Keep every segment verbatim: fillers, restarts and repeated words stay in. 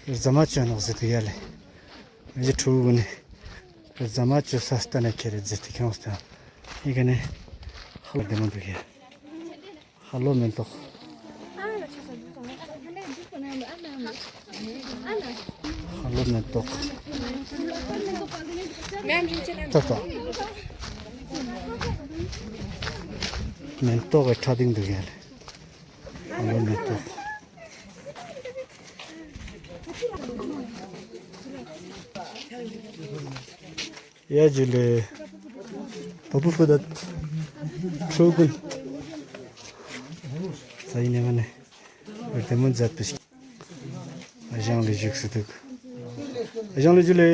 ཟ་མ་ཅོ་ནོག་ཟེར་དུག་ཡ་ལེ། ངེ་ཕྲུ་གུ་གུན་ནི་ཟ་མ་ཅོ་ས་སྟན་ན་ཁྱེར་རེ་ཟེར་ཏེ་ཁྱོངས་ཏེ་ཡ་ལེ། ཨི་ཀ་ནེ་ཧ་ལོ་བདེ་མོ་དུག་ཡ། ཧ་ལོ་མེན་ཏོག། ཧ་ལོ་མེན་ཏོག། ཏོག་ཏོག། མེན་ཏོག་གི་ཕྲ་ཏིང་དུག་ཡ་ལེ། ཧ་ལོ་མེན་ཏོག། ཡ་ཇུ་ལེ། བ་པུ་ཕུ་དད། ཕྲུ་གུན། ས་ཡིན་ནེ་མ་ནེ། བདེ་མོ་མཛད་པ་ཞིག། ཨ་ཞང་ལེ་བཞུགས་སེ་དུག། ཨ་ཞང་ལེ་ཇུ་ལེ།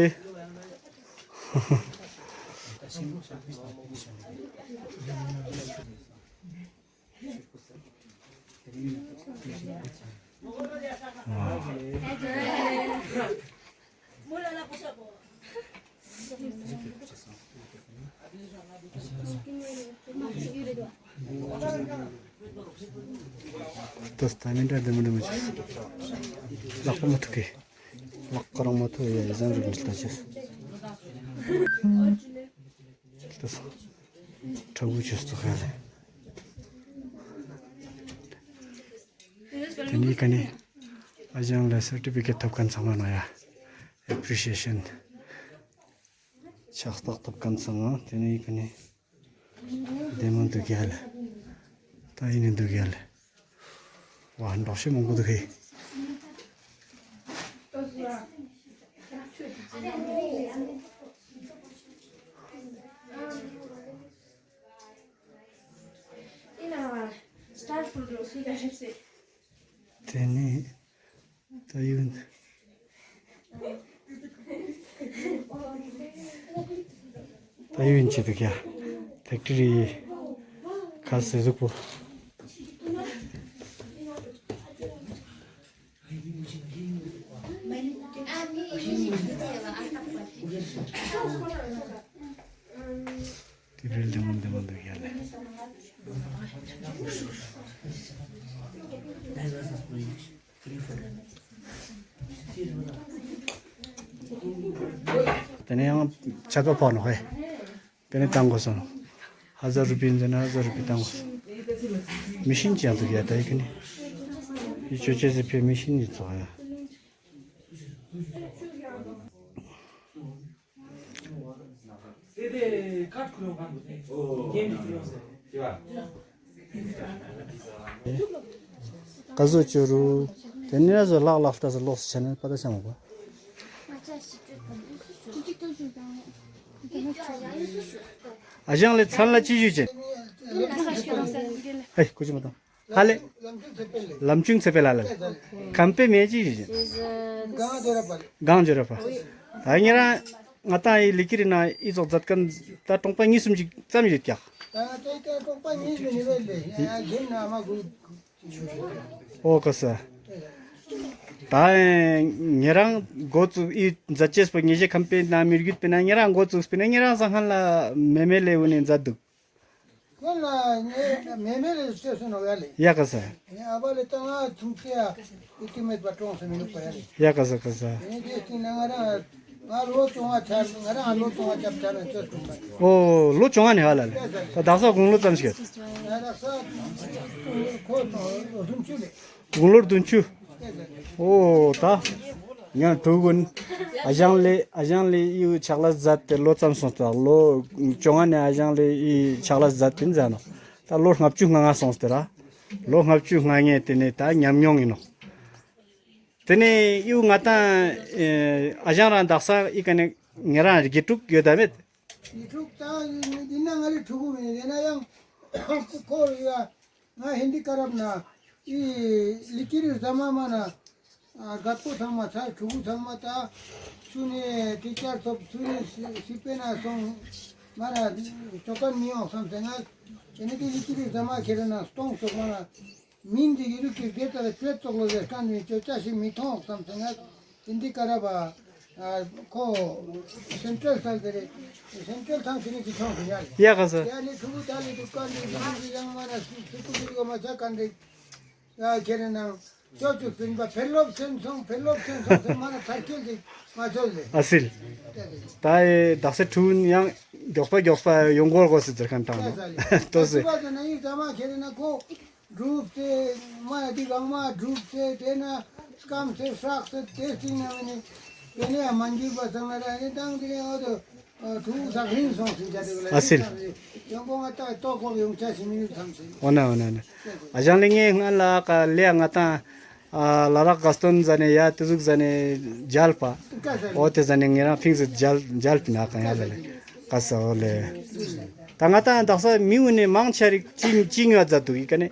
ཏོ་སྟ་མི་འདྲ་བདེ་མོ་བདེ་མོ་ཅོས། ལག་པ་མ་ཐུག་གི། ལག་ཀ་རང་མ་ཐུག་ཡ་ཡ་ཟང་རུ་མི་ལྟ་ཅོས། ཏོ་སྟ། ཁྲ་བུ་ཅོས་ཏོ་ཁ་ལེ། ཏེ་ནེ་ཀ་ནེ་ཨ་ཞང་ལ་སར་ཊི་ཕི་ཀེཊ་ཐོབ་ཁན་ཚང་མ་ནོག་ཡ། ཨེ་པྲི་ཤི་ཨེ་ཤན་ཕྱག་རྟགས་ཐོབ་ཁན་ཚང་མ། ཏེ་ནེ་ཀ་ནེ་བདེ་མོ་དུག་ཡ་ལེ། ཏ་ཨི་ནེ་དུག་ཡ་ལེ། ཝ་འདྲོག་ཤེས་མང་པོ་དུག་ཧེ། ཏེ་ནེ་ཏ་ཡུན། ཏ་ཡུན་ཅི་དུག་ཡ། ཕེག་ཊི་རི་ཁ་སེ་ཟུག་པོ། ཏེ་བྲེལ་བདེ་མོ་བདེ་མོ་དུག་ཡ་ལེ། ཏེ་ནེ་ཡང་ཆད་པ་ཕོག་ནོག་ཧེ། ཏེ་ནེ་ཏང་གོས་སོང་། ཧ་ཟར་རུ་པི་ཨིན་ཟེར་ན་ཧ་ཟར་རུ་པི་ཏང་གོས་སོང་། མི་ཤིན་ཅིག་ཡང་དུག་ཡ་ཏ་ཨི་ཀ་ནེ། ཨི་ཅོ་ཅེས་སི་ཕིའ་མི་ཤིན་ཅིག་ཙོགས་ཡ། ཀ་ཟུག་ཅོ་རུ། ཏེ་ནེ་ཟོ་ལག་ལག་ལྟ་ཟོ་ལོགས་སུ་ཆ་ནེ་པ་ཏ་ཤ་མ་གོ། ཨ་ཞང་ལེ་མཚན་ལ་ཅི་ཞུ་ཅེས། ཧེ་ཀུ་ཅི་མ་ཏང་། ཧ་ལེ། ལམ་ཆུང་ཚེ་འཕེལ་ལ་ལེ། ཁམས་པའི་མེ་ཅི་ཞུ་ཅེས། གངས་ལྗོངས་ར་པ། ད་ཉེ་རང་ང་ཏང་ཨི་ལི་ཀི་རི་ན་ཨི་ཙོགས་མཛད་ཁན་ད་གྲོང་པ་གཉིས་གསུམ་ཅིག་ཙམ་ཡོད་ཀྱག། ད་ང་ཏང་ཨི་ཀ་གྲོང་པ་གཉིས་མིན་ནི་ལེ་ཡ་རྒན་ན་མ་གུ། ཨོ་ཀ་ས། ད་ཉེ་རང་འགོ་བཙུགས་ཨི་མཛད་ཅེས་པོ་ཉེ་ཞའི་ཁམས་པའི་ན་མི་རྒྱུད་པའི་ན་ཉེ་རང་འགོ་བཙུགས་པའི་ན་ཉེ་རང་སང་ཁན་ལ་མེ་མེ་ལེ་འུ་ནེ་མཛད་དུག། ཁོ་ལ་ངས་མེ་མེ་ལེ་ཅོས་སུ་ནོག་ཡ་ལེ། ཡ་ཀ་ས། ངས་ཨ་བ་ལེ་ད་ང་ཚུན་ཚེ་ཡ་ཨི་ཀི་མེད་པ་གྲོངས་སུ་མི་ནུག་པ་ཡ་ལེ། ཡ་ཀ་ས་ཀ་ས། ངས་དེ་སྟིང་ན་ང་རང་ང་ལོ་བཅོ་ལྔ་ཆ་ང་རང་ལོ་བཅོ་ལྔ་ཆ་ཆ་ན་ཅོས་སུ་མ། ཨོ་ལོ་བཅོ་ལྔ་ནེ་ཧ་ལ་ལེ། ད་དག་ས་དགུང་ལོ་ཙམ་ཞིག་ཡོད། ང་དག་ས་ཁོ་བདུན་ཅུ་ལེ། དགུང་ལོ་བདུན་ཅུ། ཨོ་ད། ཡང་ཕྲུ་གུན། ཨ་ཞང་ལེ་ཨ་ཞང་ལེ་ཨི་ཕྱག་ལས་མཛད་དེ་ལོ་ཙམ་སོང་སྟེ་ལོ་བཅོ་ལྔ་ནེ་ཨ་ཞང་ལེ་ཨི་ཕྱག་ལས་མཛད་དེ་མཛད་ནོག། ད་ལོ་ལྔ་བཅུ་ང་ལྔ་སོང་སྟེ་ར། ལོ་ལྔ་བཅུ་ང་ལྔའི་ཏེ་ནེ་ད་ཉམས་མྱོང་ཨིན་ནོག། ཏེ་ནེ་ཨི་ང་ཏང་ཨ་ཞང་རང་དག་ས་ཨི་ཀ་ནེ་ཉེ་རང་དགེ་ཕྲུག་ཡོད་ད་མེད། དགེ་ཕྲུག་ད་ཡིན་ན་ང་རི་ཕྲུ་གུ་མིན་ཡིན་ན་ཡང་ཁོ་ཡ་ང་ཧིན་དི་ཀ་རབ་ན་ཨི་ལི་ཀི་རི་ཟ་མ་མ་ན་རྒད་པོ་ཚང་མ་ཚ་ཕྲུ་གུ་ཚང་མ་ད་སུ་ནེ་ཊི་ཅར་ཐོབ་སུ་ནེ་སི་པེ་ན་སོང་མ་ན་ཅོ་ཁན་མི་ཡོང་སམ་སེ་ང་ཨེ་ནི་དེ་ལི་ཀི་རི་ཟ་མ་ཁྱེར་ན་སྟོང་སོག་མ་ན། མིང་དེ་ཡི་རིགས་ཀྱི་སྡེ་ལྟར་བེད་ཙོགས་ལོ་ཟེར་ཁན་ནི་ཅོ་ཅ་ཞིག་མི་མཐོང་སམ་སེ་ང་ཨིན་དི་ཀ་ར་བ་ཁོ་སེན་ཊྲལ་སལ་ཟེར་རེ་སེན་ཊྲལ་ཐང་ཁྱེར་ནི་ཅི་མཐོང་ཟེར་ཡ་ལེ། ཡ་ག་ས། ཡ་ནི་ཕྲུ་གུ་ད་ལི་དུ་ཀ་ནི་ཡང་མ་ན་སུ་སུ་ཀུ་ལི་གོ་མ་ཆ་ཀ་འདི་ཡ་ཁྱེར་ནང་ ཅོ་ཅོ་པིན་པ་ཕེར་ལོབ་ཆེན་སོང་ཕེར་ལོབ་ཆེན་སོང་ཟེར་མ་ན་ཐར་ཁྱེལ་ཅིག་མ་ཆོད་ལེ། ཨ་སིལ། ད་ཨེ་དག་ས་ཁྲུན་ཡང་མགྱོགས་པ་མགྱོགས་པ་ཡོང་གོ་གོ་སི་ཟེར་ཁན་དྲང་ནོ། ཏོ་སི། ཨ་སི་པ་ཟེར་ན་ཡིན་ཟ་མ་ཁྱེར་ན་ཁོ་སྒྲུབ་སེ་མ་ཡ་དི་གང་མ་སྒྲུབ་སེ་དེ་ན་སྐམ་སེ་སྲག་སེ་དེ་སྟིང་ན་མ་ནི་དེ་ནས་ཡང་མ་འགྱུར་པ་ཚང་ན་ར་ནི་ཏང་དེ་ཡང་འོ་དོ། ཨ་སིལ། འོ་ན་འོ་ན་འོ་ན། ཨ་ཞང་ལེ་ངས་སྔ་ལ་ཀ་ལེ་ང་ཏང་ཨ་ལ་དྭགས་དགའ་སྟོན་ཟ་ནེ་ཡ་ཏེ་ཟུག་ཟ་ནེ་མཇལ་པ། འོ་ཏེ་ཟ་ནེ་ངེ་རང་ཕིང་སི་མཇལ་མཇལ་པིན་ན་ཀ་ཡ་ལ་ལེ། ཀ་ས་འོ་ལེ། ད་ང་ཏང་དག་ས་མི་འུ་ནེ་མང་ཆེ་རིག་ཅི་ཅི་ཉོ་ཛད་དུག་ཡི་ཀ་ནེ།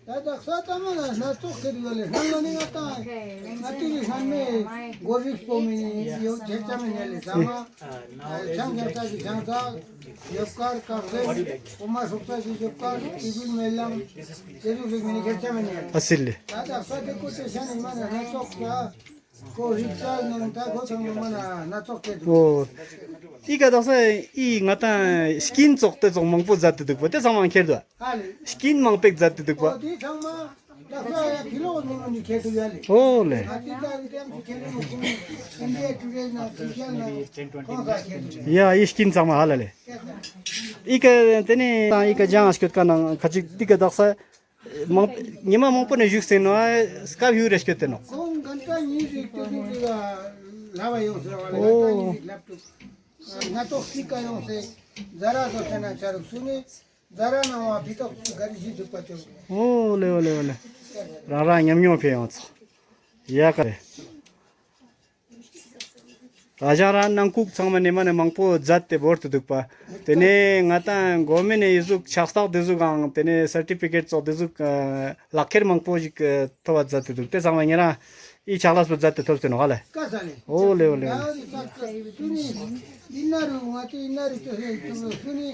ད་དག་ས་ད་མ་ན་སྣ་ཚོགས་ཁེ་དུག་ཡ་ལེ། སྔན་ལ་ནི་ང་ཏང་ང་ཏི་རི་སྔན་མེ་གོ་རིག་པོ་མི་ནི་ཡོད་ཁེ་ཆ་མེ་ནི་ཡ་ལེ་ཟ་མ། ཆང་ཆང་ས་ཀི་ཆང་ས་ཡོབ་ཀར་ཀག་རེ་འོ་མ་སོག་ས་ཀི་ཡོབ་ཀར་ཏི་བིལ་མེ་ལམ་ཏེ་རུ་རིག་མི་ནི་ཁེ་ཆ་མེ་ནི་ཡ་ལེ། ཨ་སིལ་ལེ། ད་དག་ས་ཏེ་ཀོ་ཏེ་ཤ་ནི་མ་ན་སྣ་ཚོགས་ས། ཁོ་རིག་ས་ནང་ད་ཁོ་ཚང་མ་ན་སྣ་ཚོགས་ཏེ་དུག་འོ། ཨི་ཀ་དག་ས་ཨི་ང་ཏང་སྐྱིན་ཙོགས་ཏེ་ཙོགས་མང་པོ་ཛད་དེ་དུག་པ་ཏེ་ཚང་མ་ཁྱེར་དུག་ཨ་ལེ། སྐྱིན་མང་པེག་ཛད་དེ་དུག་པ། འོ་དེ་ཚང་མ་དག་ས་ཡ་ཕི་ལོག་ནི་མ་ནི་ཁྱེར་དུག་ཡ་ལེ། འོ་ལེ། ཨ་ཏི་ད་རི་ཏེམ་སི་ཁྱེར་ནི་མ་ཁུ་ཨིན་ཌི་ཡ་ཊུ་ཌེ་ན་སི་ཤལ་ན་ཁོང་ས་ཁྱེར་དུག་ཡ་ཨི་སྐྱིན་ཚང་མ་ཧ་ལ་ལེ། ཨི་ཀ་ཏེ་ནེ་ཏང་ཨི་ཀ་ཇང་ཨ་སྐྱོད་ཀ་ནང་ཁ་ཅིག་ཏི་ཀ་དག་ས། མང་ཉི་མ་མང་པོ་ནེ་བཞུགས་སེ་ནོ་ཨ་སྐབས་ཡུ་རེ་སྐྱོད་དེ་ནོ། ཁོང་གན་ཀ་ཉིས་ཤིག་ཏུ་ཏུ་ཏུ་ལ་ལ་བ་ཡོང་སེ་བ་ལ་ཨོ། གན་ཀ་ཉིས་ཤིག་ལབ་ཏུ་ང་ཏོག་སི་ཀ་ཡོང་སེ་ཛ་ར་ཟོ་སེ་ན་ཆ་རུག་སུ་ནི་ཛ་ར་ནང་བ་ཕི་ཏོག་སི་ག་རི་ཞིག་ཐུག་པ་ཆོ། ཨོ་ལེ་ཨོ་ལེ་ཨོ་ལེ། རང་རང་ཉམས་མྱོང་ཕེ་ཡོང་ཚོ། ཡ་ཀ་རེ། ཨ་ཞང་རང་ནང་ཁུག་ཚང་མ་ནེ་མ་ནེ་མང་པོ་ཛད་དེ་བོར་ཏེ་དུག་པ། ཏེ་ནེ་ང་ཏང་གོ་མེ་ནེ་ཨི་ཟུག་ཕྱག་རྟགས་ཏེ་ཟུག་གང་ཏེ་ནེ་སར་ཊི་ཕི་ཀེཊ་ཙོགས་ཏེ་ཟུག་ལག་ཁྱེར་མང་པོ་ཞིག་ཐོབ་པ་ཛད་དེ་དུག་ཏེ་ཚང་མ་ཉེ་རང་ཨི་ཕྱག་ལས་པོ་ཛད་དེ་ཐོབ་སྟེ་ནོ་ཧ་ལེ། ཀ་ས་ལེ། འོ་ལེ་འོ་ལེ་འོ་ལེ། ཡ་ཨི་ས་ཀ་སུ་ནི་ཨི་ན་རུ་ང་ཏི་ཨི་ན་རུ་ཏེ་སུ་ནི་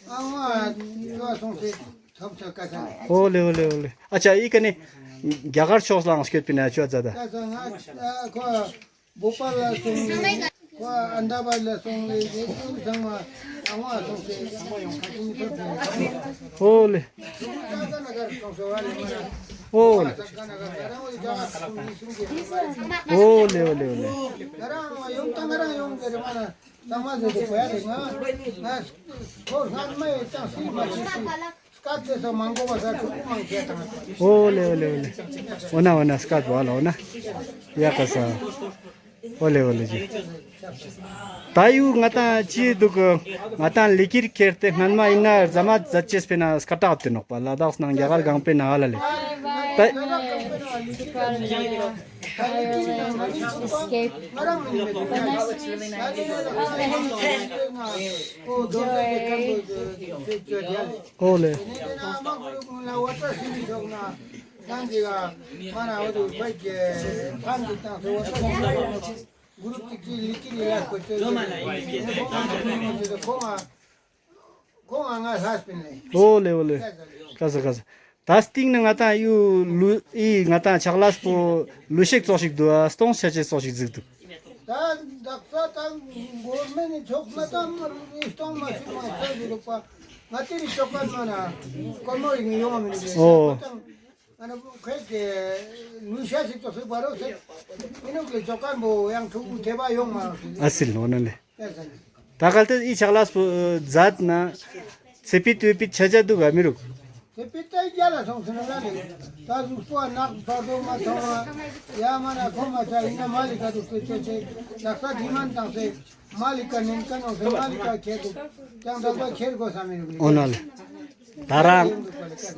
ཨ་ང་ཏི་བ་སོང་སེ་ཐོབ་ཆ་ཀ་ས་ལེ། འོ་ལེ་འོ་ལེ་འོ་ལེ། ཨ་ཅག་ཨི་ཀ་ནེ་རྒྱ་གར་ཕྱོགས་ལའང་སྐྱོད་པིན་ན་ཆོ་ཛད་ད། ཀ་ས་ང་ཁོ་བོ་པལ་ལ་སོང་ནེ་ཁོ་ཨན་དྷ་བཱད་ལ་སོང་ནེ་ཡེ་ཀུན་ཚང་མ་ཨ་ང་སོང་སེ་ཁ་ཅིག་ནི་ཐོབ་ཆ་ཀ་ས་ལེ། འོ་ལེ། ཀ་ན་གར་སོང་སེ་བ་ལེ་མ་ན། འོ་ལེ། འོ་ལེ་འོ་ལེ་འོ་ལེ། འོ་ལེ་འོ་ལེ་འོ་ལེ། འོ་ན་འོ་ན་སྐད་པོ་ཨ་ལ་འོ་ན། ཡ་ཀ་ས། འོ་ལེ་འོ་ལེ་ཇི། ད་ཡུ་ང་ཏང་ཅི་དུག་གི། ང་ཏང་ལི་ཀིར་ཁྱེར་ཏེ་སྔན་མ་ཨིན་ན་རྫ་མ་ཛད་ཅེས་པེ་ན་སྐད་གྲགས་ཏེ་ནོག་པ་ལ་དྭགས་ནང་རྒྱ་གར་གང་པེ་ན་ཨ་ལ་ལེ། ད། Escape. འོ་ལེ། འོ་ལེ་འོ་ལེ། ཀ་ས་ཀ་ས། ད་སྟིང་ནེ་ང་ཏང་ཡུ་ལུ་ཨི་ང་ཏང་ཕྱག་ལས་པོ་ལུས་ཤེག་ཙོགས་ཤིག་དུག་ག་སྟོང་ཆ་ཅེས་ཙོགས་ཤིག་ཟིག་དུག་ད་དག་ས་ད་གོར་མེན་ནི་ཆོག་ན་ད་མ་ལུས་སྟོང་མ་ཤུགས་མ་ཆ་ཟིག་དུག་པ། ང་ཏི་རི་ཆོག་ག་མ་ན་ཀོར་མོ་རིག་ནི་ཡོང་བ་མི་ནུག་ལེ། འོ། ཨ་ན་ཁོས་ཀྱི་ནུ་ཤ་ཞིག་ཙོགས་སུ་བ་རོ་སེ། མི་ནུག་ལེ་ཆོག་ག་བོ་ཡང་ཕྲུ་གུ་ཐེ་བ་ཡོང་མ་རོ་སེ། ཨ་སིལ་འོ་ན་ལེ། ད་གལ་ཏེ་ཨི་ཕྱག་ལས་པོ་ཛད་ན་ཚེ་ཕིད་དུས་ཕིད་ཆ་ཆ་དུག་ག་མི་རུག་ཚེ་ཕིད་ད་རྒྱ་ལ་སོང་སེ་ན་ལ་ལེ། ད་གཟུགས་པོ་ནག་པ་དོ་མ་ཐོང་བ་ཡ་མ་ན་ཁོ་མ་ཆ་ཨིན་ན་མ་ལི་ཀ་དུག་སེ་ཆོ་ཆེ་ལག་ས་དྲི་མན་བཏང་སེ། མ་ལི་ཀ་ནན་ཀ་ནོ་སེ་མ་ལི་ཀ་ཁྱེར་དུག་ཀྱང་ད་ལྟ་ཁྱེར་དགོས་ས་མི་རུག་ལེ། འོ་ན་ལེ། ད་རང་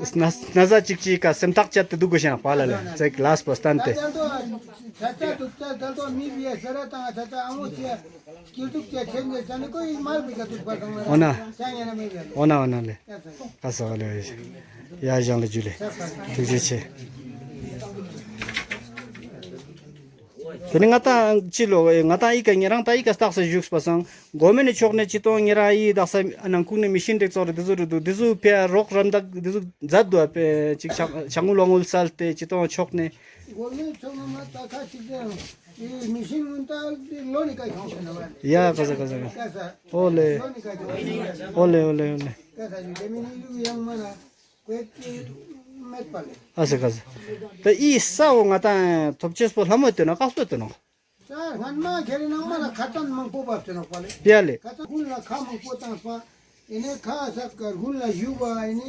སྣ་སྣ་ཟ་ཅིག་ཅིག་ག་སེམས་ཐག་བཅད་དེ་དུག་དགོས་ཤེས་ན་པ་ལ་ལེ་ཙེག་ལས་པོ་སྟན་ཏེ། ད་ལྟ་ཆ་ཆ་དུག་ཆ་ད་ལྟ་མི་བི་ཡ་ཤ་ར་དང་ཆ་ཆ་ཨ་མོ་ཆེ་སྐྱིད་སྡུག་ཆེ་ཆེན་ཆེ་ཆ་ནི་ཀོ་ཡི་མ་ལི་ཀ་དུག་པ་སང་ན་འོ་ན། ཆ་ཉེ་ན་མི་བི་ཡ་ལེ། འོ་ན་འོ་ན་ལེ། ཡ་ས། ཀ་ས་བ་ལེ། ཡ་ཞང་ལེ་ཇུ་ལེ། ཐུགས་རྗེ་ཆེ། ཏེ་ནེ་ང་ཏང་ཅི་ལོ་ང་ཏང་ཨི་ཀ་ཉེ་རང་ད་ཨི་ཀ་སྟག་ས་བཞུགས་པ་སང་གོ་མེན་ནི་ཕྱོགས་ནེ་ཅི་ཏོང་ཉེ་རང་ཨི་དག་ས་ནང་ཁུག་ནེ་མི་ཤིན་རིག་ཙོགས་རེ་ཏེ་ཟུག་རེ་དུག་ཏེ་ཟུག་ཕི་ཡ་རོགས་རམ་དག་ཏེ་ཟུག་ཛད་དུག་པེ་ཅིག་ཆ་ཆ་ངུལ་བ་ངུལ་སལ་ཏེ་ཅི་ཏོང་ཕྱོགས་ནེ། གོ་མེན་ནི་ཕྱོགས་ནེ་མ་ད་ཁ་ཅིག་ཏེ་མི་ཤིན་ངུན་ད་ལོ་ནི་ཀ་ཁྱོང་སེ་ན་བ་ལེ། ཡ་ཀ་ས་ཀ་ས་ཀ་ས། འོ་ལེ། ལོ་ནི་ཀ་ཁྱོང་སེ་ན་བ་ལེ། འོ་ལེ་འོ་ལེ་འོ་ལེ། ཀ་ས་ཡུ་ཏེ་མི་ནི་ཡུ་ཡང་མ་ན། ཀོས་ཀྱི་ མེད་པ་ལེ། ཨ་ཟེ་ག་ཟེ། ད་ཨི་ས་བོ་ང་ཏང་ཐོབ་ཅེས་པོ་ལྷ་མོ་ཏེ་ནོག་ཀ་སོ་ཏེ་ནོག་ས་སྔན་མ་ཁྱེར་ནང་མ་ལ་ཁ་ཏན་མང་པོ་བབས་ཏེ་ནོག་པ་ལེ། ཡ་ལེ། ཁ་ཏན་ཀུན་ལ་ཁ་མང་པོ་བཏང་པ། ཨེ་ནེ་ཁ་ས་ཀ་ཀུན་ལ་བཞུ་བ་ཨེ་ནེ་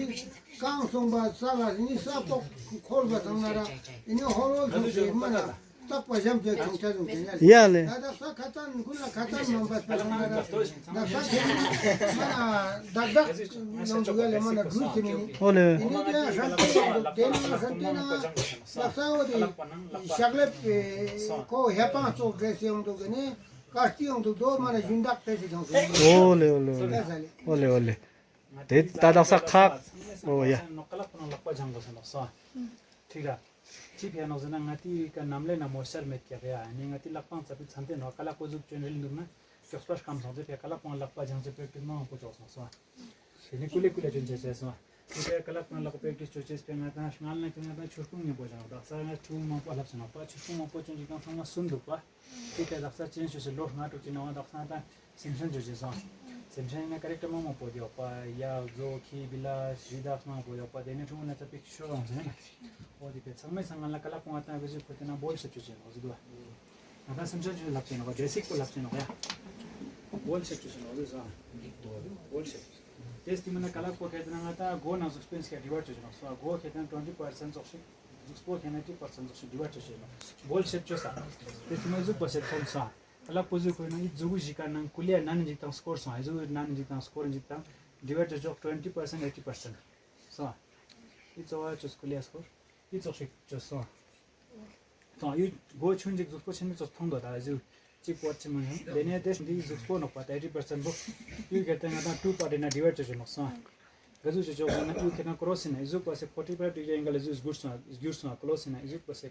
རྐང་སོང་བ་ས་ལ་ཨེ་ནེ་ས་ཏོག་ཁོལ་བ་སང་ན་ར་ཨེ་ནེ་ཧོལ་ཧོལ་སོང་སེ་མ་ལ་རྟག་པ་ཞབས་ཀྱི་ཁྱང་ཆ་སོང་ཏེ་ཡ་ལེ། ཡ་ལེ། ད་ད་ས་ཁ་ཏན་ཀུན་ལ་ཁ་ཏན་མང་པ་སང་ན་ར་ད་ས་ཁྱེར་ནང་མ་ལ་དག་དག་ནང་དུ་ཡ་ལེ་མ་ལ་འགྲུལ་སེ་མི་ནི། ཨོ་ལེ། ཨེ་ནེ་དེ་ཡང་ཧྲན་ཏེ་ཡོང་དུག་ཏེ་ནེ་ཧྲན་ཏེ་ན་ལག་ས་འོ་དེ་ཤག་ལེབ་ཀོ་ཧེ་པང་ཙོགས་འདྲེས་ཡོང་དུག་གི་ནི་ཀ་སྟི་ཡོང་དུག་དོ་མ་ན་ཡུན་དག་ཏེ་སི་ཀྱང་སོང་། ཨོ་ལེ་ཨོ་ལེ་ཨོ་ལེ། ཨོ་ལེ་ཨོ་ལེ། དེ་ད་དག་ས་ཁག་ཨོ་ཡ། ནོག་ཀ་ལག་པ་ནང་ལག་པ་སྦྱང་དགོས་ས་ནོག་སོ། ཐིག་ར། ཅི་ཕི་ཡ་ནོག་ཟེར་ན་ང་ཏི་ཀ་ནམ་ལེ་ན་མོ་ཤར་མེད་ཀྱག་ཡ། ཨ་ནི་ང་ཏི་ལག་པ་ཙ་པིག་ཚན་ཏེ་ནོག་ཀ་ལག་པོ་ཟུག་ཅོན་རིལ་འདུག་ན་མགྱོགས་པ་སྐམ་སོང་ཟེར་ཕི་ཡ་ཀ་ལག་པ་ལག་པ་སྦྱང་ཅེས་པྲེག་ཊིས་མང་པོ་ཅོག་སོང་སོ། དེ་ནེ་ཀུ་ལེ་ཀུ་ལེ་ཅོན་ཅེས་ཅེས་སོང་། དེ་ཀ་ལག་པ་ལག་པ་པྲེག་ཊིས་ཅོ་ཅེས་པེ་ང་ཏང་སྔ་ལ་ན་ཁྱོད་ང་ཏང་ཆུ་སྤུང་ཉེ་པོ་ཅང་དག་ས་ང་ཆུ་མང་པོ་ལྷབ་སོང་ནོག་པ། ཆུ་སྤུང་མང་པོ་ཅོན་ཅིག་ཏང་ཚང་མ་སུན་འདུག་པ། དེ་ཀ་དག་ས་ཅན་ཤོ་ཤེ་ལོ་ལྔ་དྲུག་ཅིག་ནང་དག་ས་ཏང་སེམས་ཤན་ཅོ་ཅེས་སོང་། སེམས་ཤན་ནི་ཀ་རེག་ཊར་མང་མང་པོ་ཡོད་པ། ཡ་ཛོ་ཁི་བི་ལ་རི་དྭགས་མང་པོ་ཡོད་པ། དེ་ནེ་ཁྲུང་ན་ཙ་པིག་ཤོ་རང་ཟེར་ན། འོ་དེ་པེ་ཚང་མའི་སང་ང་ལ་ཀ་ལག་པ་ང་ཏང་བེ་ཟུག་ཁོ་ཏེ་ན་བོལ་ཤེབ་ཅོ་ཅེས་ནོག་ཟེར་དུག་པ། ང་ཏང་སེམས་ཤན་ཅོ་ལབ་ཅེས་ནོག་པ། བེ་སིག་པོ་ལབ་ཅེས་ནོག་ཡ། བོལ་ཤེབ་ཅོ་ཅེས་ནོག་ཟེར་སོང་། བོལ་ཤེབ། དེ་སྟིང་མ་ན་ཀ་ལག་པོ་ཁེ་ཏེ་ན་ང་ཏང་མགོ་ནང་ཟུགས་པོ་ཨིན་སྐྱ་ཌི་ཝར་ཅོ་ཅེས་ནོག་སོ། མགོ་ཁེ་ཏེ་ན་ཊུ་ཝེན་ཊི་པར་སེན་ཊ་ཙོགས་ཤིག་ཟུགས་པོ་ཁེ་ན་ཊི་པར་སེན་ཊ་ཙོགས་ཤིག་ཌི་ཝར་ཅོ་ཅེས་ནོག་བོལ་ཤེབ་ཅོས་ས། དེ་སྟིང་མ་ཟུགས་པོ་ཤེབ་ཐོན་སོང་། ཀ་ལག་པོ་ཟུག་ཁོ་ན་ཨི་ཟུག་གུ་ཞིག་ཀ་ནང་ཀུ་ལེ་ན་ནི་ཞིག་ཏང་སྐོར་སོང་། ཨི་ཟུག་གུ་ན་ནི་ཞིག་ཏང་སྐོར་ཞིག་ཏང་ཌི་ཝར་ཅོ་ཅོག་ཊུ་ཝེན་ཊི་པར་སེན་ཊ་ཨེ་ཊི་པར་སེན་ཊ་སོང་། ཨི་ཙོགས་ཅོས་ཀུ་ལེ་སྐོར་ཨི་ཙོགས་ཤིག་ཅོས་སོང་། ཏང་ཡུ་གོ་ཆུན་ཅིག་ཟུགས་པོ་ཆེན་མོ་ཙོགས་ཐོང་དོ་ད་ཨི་ཟུག་ཅིག་པོ་ཆེན་མོ་ཡང་དེ་ནེ་དེ་འདི་ཟུགས་པོ་ནོག་པ་ད་ཨེ་ཊི་པར་སེན་ཊ་པོ། ཡུ་ཁེ་ཏེ་ང་ཏང་ཊུ་པར་ཊི་ན་ཌི་ཝར་ཅོ་ཅེས་ནོག་སོང་། ག་ཟུག་ཅོ་ཅོག་ཟེར་ན་ཡུ་ཁེ་ཏེ་ན་ཀྲོས་ཨིན་ན་ཨི་ཟུག་པ་སེ་ཕོར་ཊི་ཕའིབ་ཌི་གྷི་རི་ཨེང་གལ་ཨི་ཟུག་སྒྱུར་སོང་སྒྱུར་སོང་ཀློས་ཨིན་ན་ཨི་ཟུག་པ་སེ་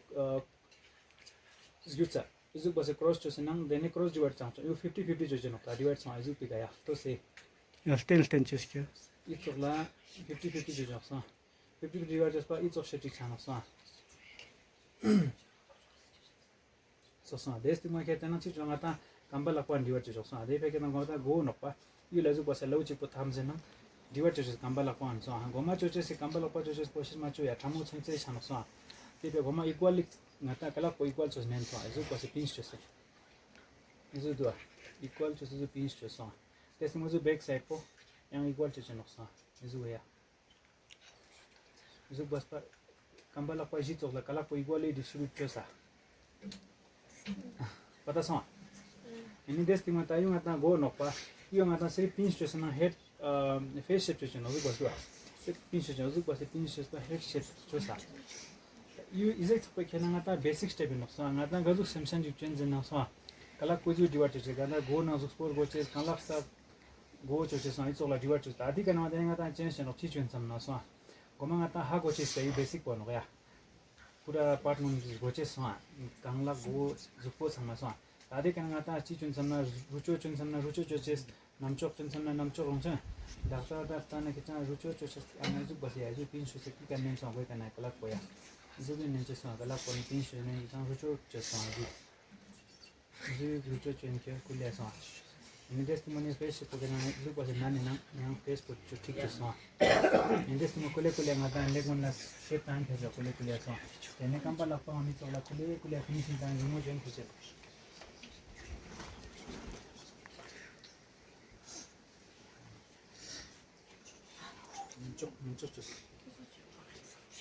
སྒྱུར་ཚ། ཨི་ཟུག་པ་སེ་ཀྲོས་ཅོས་ཟེར་ནང་དེ་ནེ་ཀྲོས་ཌི་ཝར་ཅང་ཅོ་ཡུ་ཕིཕ་ཊི་ཕིཕ་ཊི་ཅོ་ཅེས་ནོག་ད་ཌི་ཝར་སོང་ཨི་ཟུག་པི་ཀ་ཡ་ཏོ་སེ། ཡ་ལྟེན་ལྟེན་ཅོས་ཀྱི། ཨི་ཙོགས་ལ་ཕིཕ་ཊི་ཕིཕ་ཊི་ཅོ་ཅོག་སོང་། ཕིཕ་ཊི་ཕིཕ་ཊི་ཝར་ཅོས་པ་ཨི་ཙོགས་ཤེབ་ཅིག་ཆ་ནོག་སོང་། སོ་སོང་། དེ་སྟིང་མ་ཁེ་ཏེ་ན་ཅི་ཅོ་ང་ཏང་རྐང་པ་ལག་པ་ཌི་ཝར་ཅོ་ཅོག་སོང་། དེ་ཕི་ཡ་ཁེ་ཏེ་ན་གོ་ཏ་གོ་ནོག་པ། ཡུ་ལ་ཟུག་པ་སེ་ལའུ་ཅིག་པོ་ཐམ་ཟེར་ན་ཌི་ཝར་ཅོ་ཅེས་རྐང་པ་ལག་པ་ཨིན་སོང་། གོ་མ་ཅོ་ཅེས་སི་རྐང་པ་ལག་པ་ཅོ་ཅེས་པོ་ཤེས་མ་ཅོ་ཡ་ཕྲ་མོ་ཚུན་ཚེ་ཆ་ནོག་སོང་། དེ་ཕི་ཡ་གོ་མ་ཨི་ཀུ་ཨལ་ལི་ང་ཏང་ཀ་ལག་པོ་ཨི་ཀུ་ཨལ་ཅོས་ནན་སོང་། ཨི་ཟུག་པ་སེ་པིན་ཅོ་ཅེས། ཨི་ཟུག་དུག་ཨ། ཨི་ཀུ་ཨལ་ཅོ་ཅེས་པིན་ཅོ་ཅེས་སོང་། དེ་སྟིང་མ་ཟུག་བེག་སའིཌ་པོ་ཡང་ཨི་ཀུ་ཨལ་ཅོ་ཅེས་ནོག་སོང་། ཨི་ཟུག་ཡ། ཟུག་པ་སེ་རྐང་པ་ལག་པ་བཞི་ཙོགས་ལ་ཀ་ལག་པོ་ཨི་ཀུ་ཨལ་ལི་ཌིས་ཊི་རི་བིའུཊ་ཅོས་ས། པ་ཏ་སོང་། ཨ་ནི་དེ་སྟིང་མ་ཏ་ཡུ་ང་ཏང་གོ་ནོག་པ། ཡུ་ང་ཏང་སེ་པིན་ཅོས་ན་ཧེཌ་ཕེས་ཤེབ་ཅོ་ཅེས་ནོག་ཟུག་པ་སེ་བ། སེ་པིན་ཅོ་ཅེས་ནོག་ཟུག་པ་སེ་པིན་ཅོས་པ་ཧེཌ་ཤེབ་ཅོས་ས། ཡུ་ཨི་ཟུག་ཚག་པ་ཁེ་ན་ང་ཏང་བེ་སིག་སི་ཊེབ་ཨིན་ནོག་སོང་། ང་ཏང་ག་ཟུག་སེམས་ཤན་ཅིག་ཅོན་ཟེར་ན་སོང་། ཀ་ལག་པོ་ཟུག་ཌི་ཝར་ཅོ་ཅེས་ག་ན་གོ་ནང་ཟུག་སྐོར་གོ་ཅེས་རྐང་ལག་ས། གོ་ཅོ་ཅེས་སོང་། ཨི་ཙོགས་ལ་ཌི་ཝར་ཅོ་ཅེས་ད་དེ་ཀ་ན་ང་ཏང་ཅན་ཤེས་ནོག་ཅི་ཅོ་ཨིན་སམ་ན་སོང་། གོ་མ་ང་ཏང་ཧ་གོ་ཅེས་སེ་ཡུ་བེ་སིག་པོ་ནོག་ཡ། པུ་ར་པར་ཊ་ནང་གོ་ཅེས་སོང་། རྐང་ལག་གོ་ཟུག་པོ་ཚང་མ་སོང་། ད་དེ་ཀ་ན་ང་ཏང་ཅི་ཅོ་ཨིན་སམ་ན་རུ་ཅོ་ཅོ་ཨིན་སམ་ན་རུ་ཅོ་ཅོ་ཅེས། ནམ་ཅོག་ཅོ་ཨིན་སམ་ན་ནམ་ཅོག་རང་ཅན། ཌག་ཊར་ད་ལྟ་ན་ཁེ་ཅང་རུ་ཅོ་ཅོ་ཅེས་ཨ་ན་ཟུག་པ་སེ་ཡ་ཟུག་པིན་ཅོ་ཅེས་སི་ཀ་ནེམ་སོང་གོ་ཀ་ན་ཀ་ལག་པོ་ཡ། ཟུག་པིན་ནེམ་ཅེས་སོང་ཀ་ལག་པོ་ནི་པིན་ཅོ་ནེ་ཡི་ཏང་རུ་ཅོ་ཅོ་སོང་ཟུག། ཟུག་རུ་ཅོ་ཅོ་ཨིན་ཁེ་ཀུ་ལེ་སོང་། ཨ་ནི་དེ་སྟིང་མ་ནི་ཕེས་ཤེབ་པོ་ཁེ་ན་ཟུག་པ་སེ་ན་ནི་ནང་ཡང་ཕེས་པོ་ཅོ་ཁྲིག་ཅོ་སོང་། ཨ་ནི་དེ་སྟིང་མ་ཀུ་ལེ་ཀུ་ལེ་ང་ཏང་ལེགས་མོ་ལ་ཤེབ་ཏང་ཁེ་ཅོ་ཀུ་ལེ་ཀུ་ལེ་སོང་། དེ་ནེ་རྐང་པ་ལག་པ་ང་མི་ཙོགས་ལ་ཀུ་ལེ་ཀུ་ལེ་ཕི་ནི་ཤིང་ཏང་རི་མོ་ཅོ་ཨིན་ཁེ་ཅོ། ནམ་ཅོག་ནམ་ཅོག་ཅོས།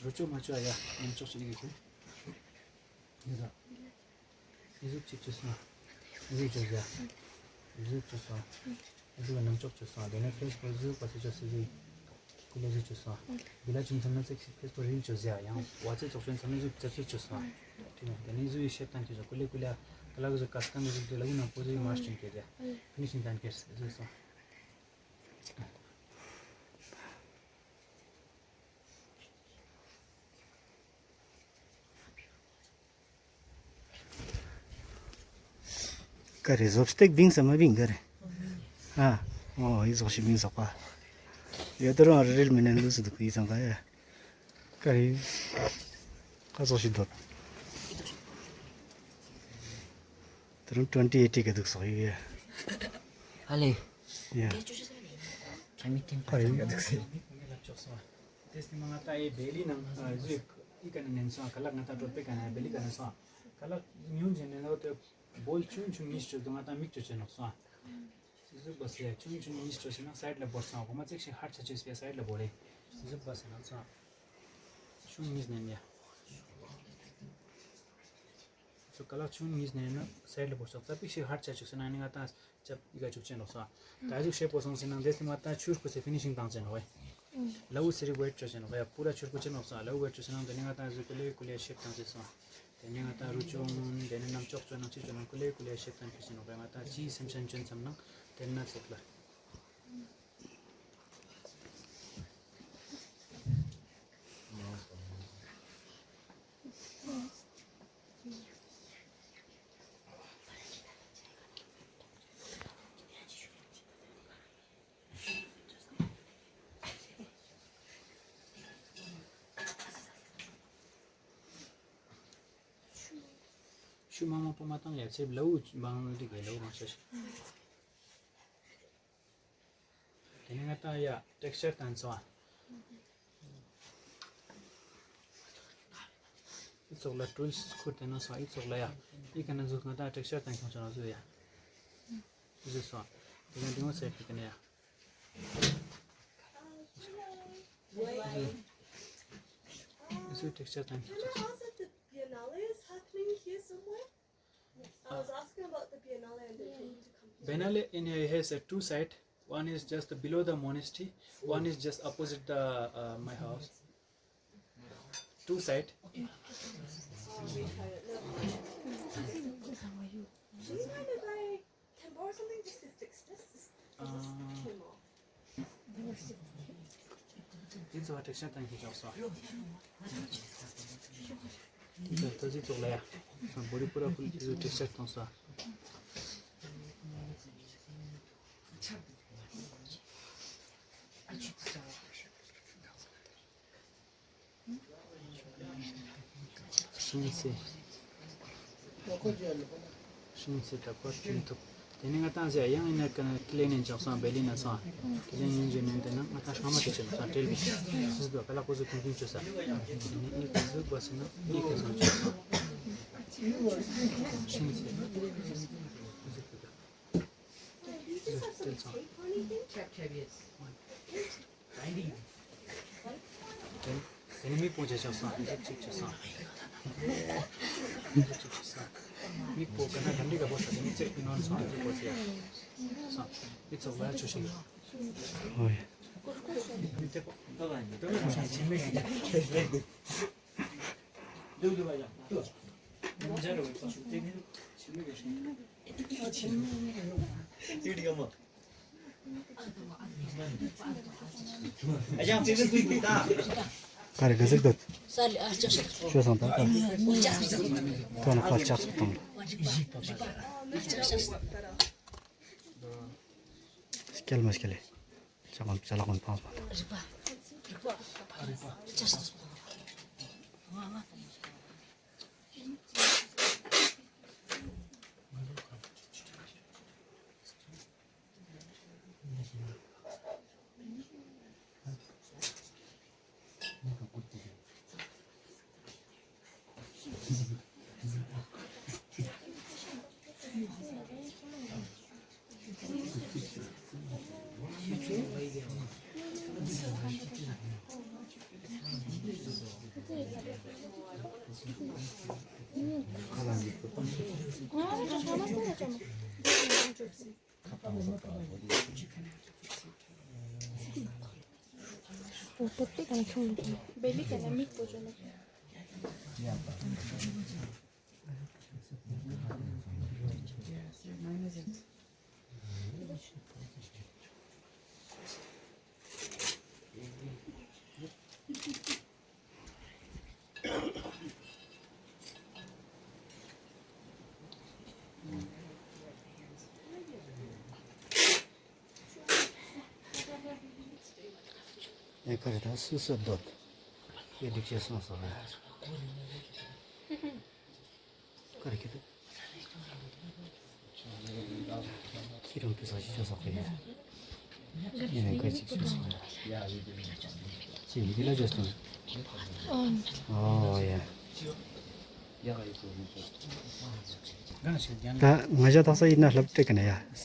རུ་ཅོ་མ་ཅོ་ཡ་ནམ་ཅོག་ཅོས་ཨི་གེ་ཅོས། ཨི་ཟུག་ཅིག་ཅོས་སོང་། ཨི་ཟུག་ཅོས་ཡ། ཨི་ཟུག་ཅོས་སོང་། ཨི་ཟུག་ནམ་ཅོག་ཅོས་སོང་། དེ་ནེ་ཕེས་པོ་ཟུག་པ་སེ་ཅོས་སེ་ཟུག་ཀུ་ལེ་ཟུག་ཅོས་སོང་། བི་ལ་ཅོ་ཨིན་སམ་ན་ཚེ་ཕེས་པོ་རིལ་ཅོས་ཡ་ཡང་བ་ཚེ་ཙོགས་ཅོ་ཨིན་སམ་ན་ཟུག་ཙེ་ཙེ་ཅོས་སོང་། ཁྲིག་ནེ་དེ་ནེ་ཟུག་ཡི་ཤེབ་ཏང་ཁེ་ཅོ་ཀུ་ལེ་ཀུ་ལེ་ཀ་ལག་ཟུག་ཀ་སྐང་ཟུག་ཟུག་ལ་ཡུ་ནང་པོ་ཟུག་མ་ཤིང་ཁེ་ཏེ་ཕི་ནི་ཤིང་ཏང་ཁེ་ཟུག་སོང་། ཀ་རེ་ཟོབ་སྟེགས་བིང་ས་མ་བིང་ག་རེ། ཨ། ཨོ་ཨི་ཟོག་ཤིག་བིང་ཟོག་པ། ཡ་ད་རུང་རེ་རེལ་མི་ནན་ལུས་སུ་དུག་ཡི་ཚང་ཀ་ཡ། ཀ་རེ། ཀ་ཟོག་ཤིག་དོད། ད་རུང་ཊུ་ཝེན་ཊི་ཨེ་ཊི་ག་དུག་སོག་ཡོད་ཡ། ཧ་ལེ། ཡ། ཁྱ་མི་ཐིམ་ཀ་རེ་ག་དུག་སེ། དེ་སྟིང་མ་ང་ཏང་ཨེ་བེ་ལི་ནང་ཨ་ཟུག་ཨི་ཀ་ནེ་ནན་སོང་། ཁ་ལག་ང་ཏང་གྲོད་པའི་ཀ་ནེ་བེ་ལི་ཀ་ནེ་སོང་། ཁ་ལག་ཉུང་ཅན་ནེ་ནོ་དེ་བོལ་ཆུང་ཆུང་ཉིས་ཅོ་དུ་ང་ཏང་མིག་ཅོ་ཅན་ནོག་སོང་། ཟུག་པ་སེ་ཡ་ཆུང་ཆུང་ཉིས་ཅོ་ཅན་ན་སའིཌ་ལ་བོར་སོང་། གོ་མ་ཙིག་ཤིག་ཧར་ཆ་ཅེས་པའི་སའིཌ་ལ་བོར་རེ། ཟུག་པ་སེ་ནང་སོང་། ཆུང་ཉིས་ནན་ཡ། ཚུ་ཁ་ལག་ཆུང་ཉིས་ནན་ན་སའིཌ་ལ་བོར་ཤོག། ཙ་པིག་ཤིག་ཧར་ཆ་ཅུག་སེ་ན་ནི་ང་ཏང་ཅབ་ཨི་ཀ་ཅུག་ཅན་ནོག་སོང་། ད་ཟུག་ཤེས་པོ་སོང་སེ་ན་དེ་སྟིང་མ་ཏ་ཆུར་ཁུ་སེ་ཕི་ནི་ཤིང་བཏང་ཅན་ནོག་ཨེ། ལ་འུ་སེ་རི་ཝེཊ་ཅོ་ཅན་ནོག་ཡ། པུ་ར་ཆུར་ཁུ་ཅན་ནོག་སོང་། ལ་འུ་ཝེཊ་ཅོ་སེ་ན་དེ་ནི་ང་ཏང་ཟུག་ཀུ་ལེ་ཀུ་ལེ་ཤེབ་བཏང་ཅེས་སོང་། དེ་ནི་ང་ཏང་རུ་ཅོ་ནང་དེ་ནི་ནམ་ཅོག་ཅོ་ནང་ཅི་ཅོ་ནང་ཀུ་ལེ་ཀུ་ལེ་ཤེབ་བཏང་ཅེས་ནོག་ཡ། ང་ཏང་ཅི་སེམས་ཤན་ཅོན་ཙམ་ནང་དེ་ན་ཚེག་ལ། ཤུ་མང་མང་པོ་མ་བཏང་ཡ། ཚེ་ལ་འུ་མང་འདི་གི་ལ་འུ་མང་ཤ་ཤ། དེ་ནི་ང་ཏང་ཡ་ཊེགས་ཅར་བཏང་སོང་། ཨི་ཙོགས་ལ་ཊུལ་སི་ཁུར་ཏེ་ན་སོང་། ཨི་ཙོགས་ལ་ཡ་ཨི་ཀ་ནེ་ཟུག་ང་ཏང་ཊེགས་ཅར་བཏང་ཁྱོང་ཆ་ན་ཟུག་ཡ་ཟུག་སོང་། དེ་ནེ་དེ་ངོ་སེ་ཕི་ཀ་ནེ་ཡ་ཟུག་ཊེགས་ཅར་བཏང་ཁྱོང་ཆ་ན། Biennale is happening here somewhere? I was asking about the Biennale and they told me to come here. Biennale in here has a two side. One is just below the monastery. One is just opposite the uh, my house. Two side. Do you mind if I can borrow something just to fix this? It just came off. ཏེ་ཚོ་ཊེགས་ཅར་བཏང་ཁྱོང་ཆ་སོང་། ཏེ་ཚོ་ལ་ཡ་བོ་རི་པུ་ར་ཕུལ་ཏེ་ཚོ་ཊེགས་ཅར་བཏང་སོང་། ཤིང་སེ། ཤིང་སེ་ད་ཁོ་ཐུབ། དེ་ནི་ང་ཏང་ཟེར་ཡང་ཨིན་ན་ཀ་ན་ཀི་ལེ་ནེ་ཅག་སང་བེ་ལི་ན་སང་ཀི་ལེ་ཉིན་ཇེ་ནེ་དེ་ན་ང་ཏང་ཤ་མ་ཏེ་ཆེ་ན་སང་ཏྲེལ་བི་སིས་བ་ཀ་ལ་ཀོ་ཟུ་ཐུང་ཐུང་ཅོ་ས། དེ་ནི་ཨི་ཀ་ཟུག་པ་སེ་ན་ཨི་ཀ་སང་ཅོ་ས། ཤིང་སེ། དེ་ནི་མིག་པོ་ཅེ་ཆགས་སོང་། ཅིག་ཅེ་སོང་། ཅིག་ཅེ་སོང་། མིག་པོ་ཀ་ན་ག་འདི་ག་པོ་ས་དེ་ནི་ཅེ་ནོན་སོང་། ཅིག་པོ་ཅེ་སོང་། མི་ཚོགས་ལ་ཆུ་ཤིང་། ཨོ་ཡ། མི་ཏེ་པོ། ཀ་རེ་ག་ཟིག་འདུག་ཅོ་སང་ད་ཀ་ཐོ་ན་ཁ་ལྕགས་སུ་བཏང་། སྐྱེལ་མ་སྐྱེལ་ལེ། ཅ་ལག་ཅ་ལག་གོན་ཕངས་པ། ཨེ་ཀ་རེ་ད་སུ་སུ་འདོད། ཨེ་འགྲིག་ཅེས་སོང་སོང་། ཀ་རེ་ཁྱེད་དུ། ཁྱེད་རང་དུ་ས་ཞིག་ཅོ་སོག་གི་ཡིན། ཡིན་ནའི་ཀ་ཅིག་ཅོ་སོག་ཡ། ཅི་འདི་ལ་ཇོས་ཏོན། ཨོ་ཡ། ད་ང་ཞ་དག་ས་ཡིན་ན་ལབ་སྟེ་ཀ་ནས་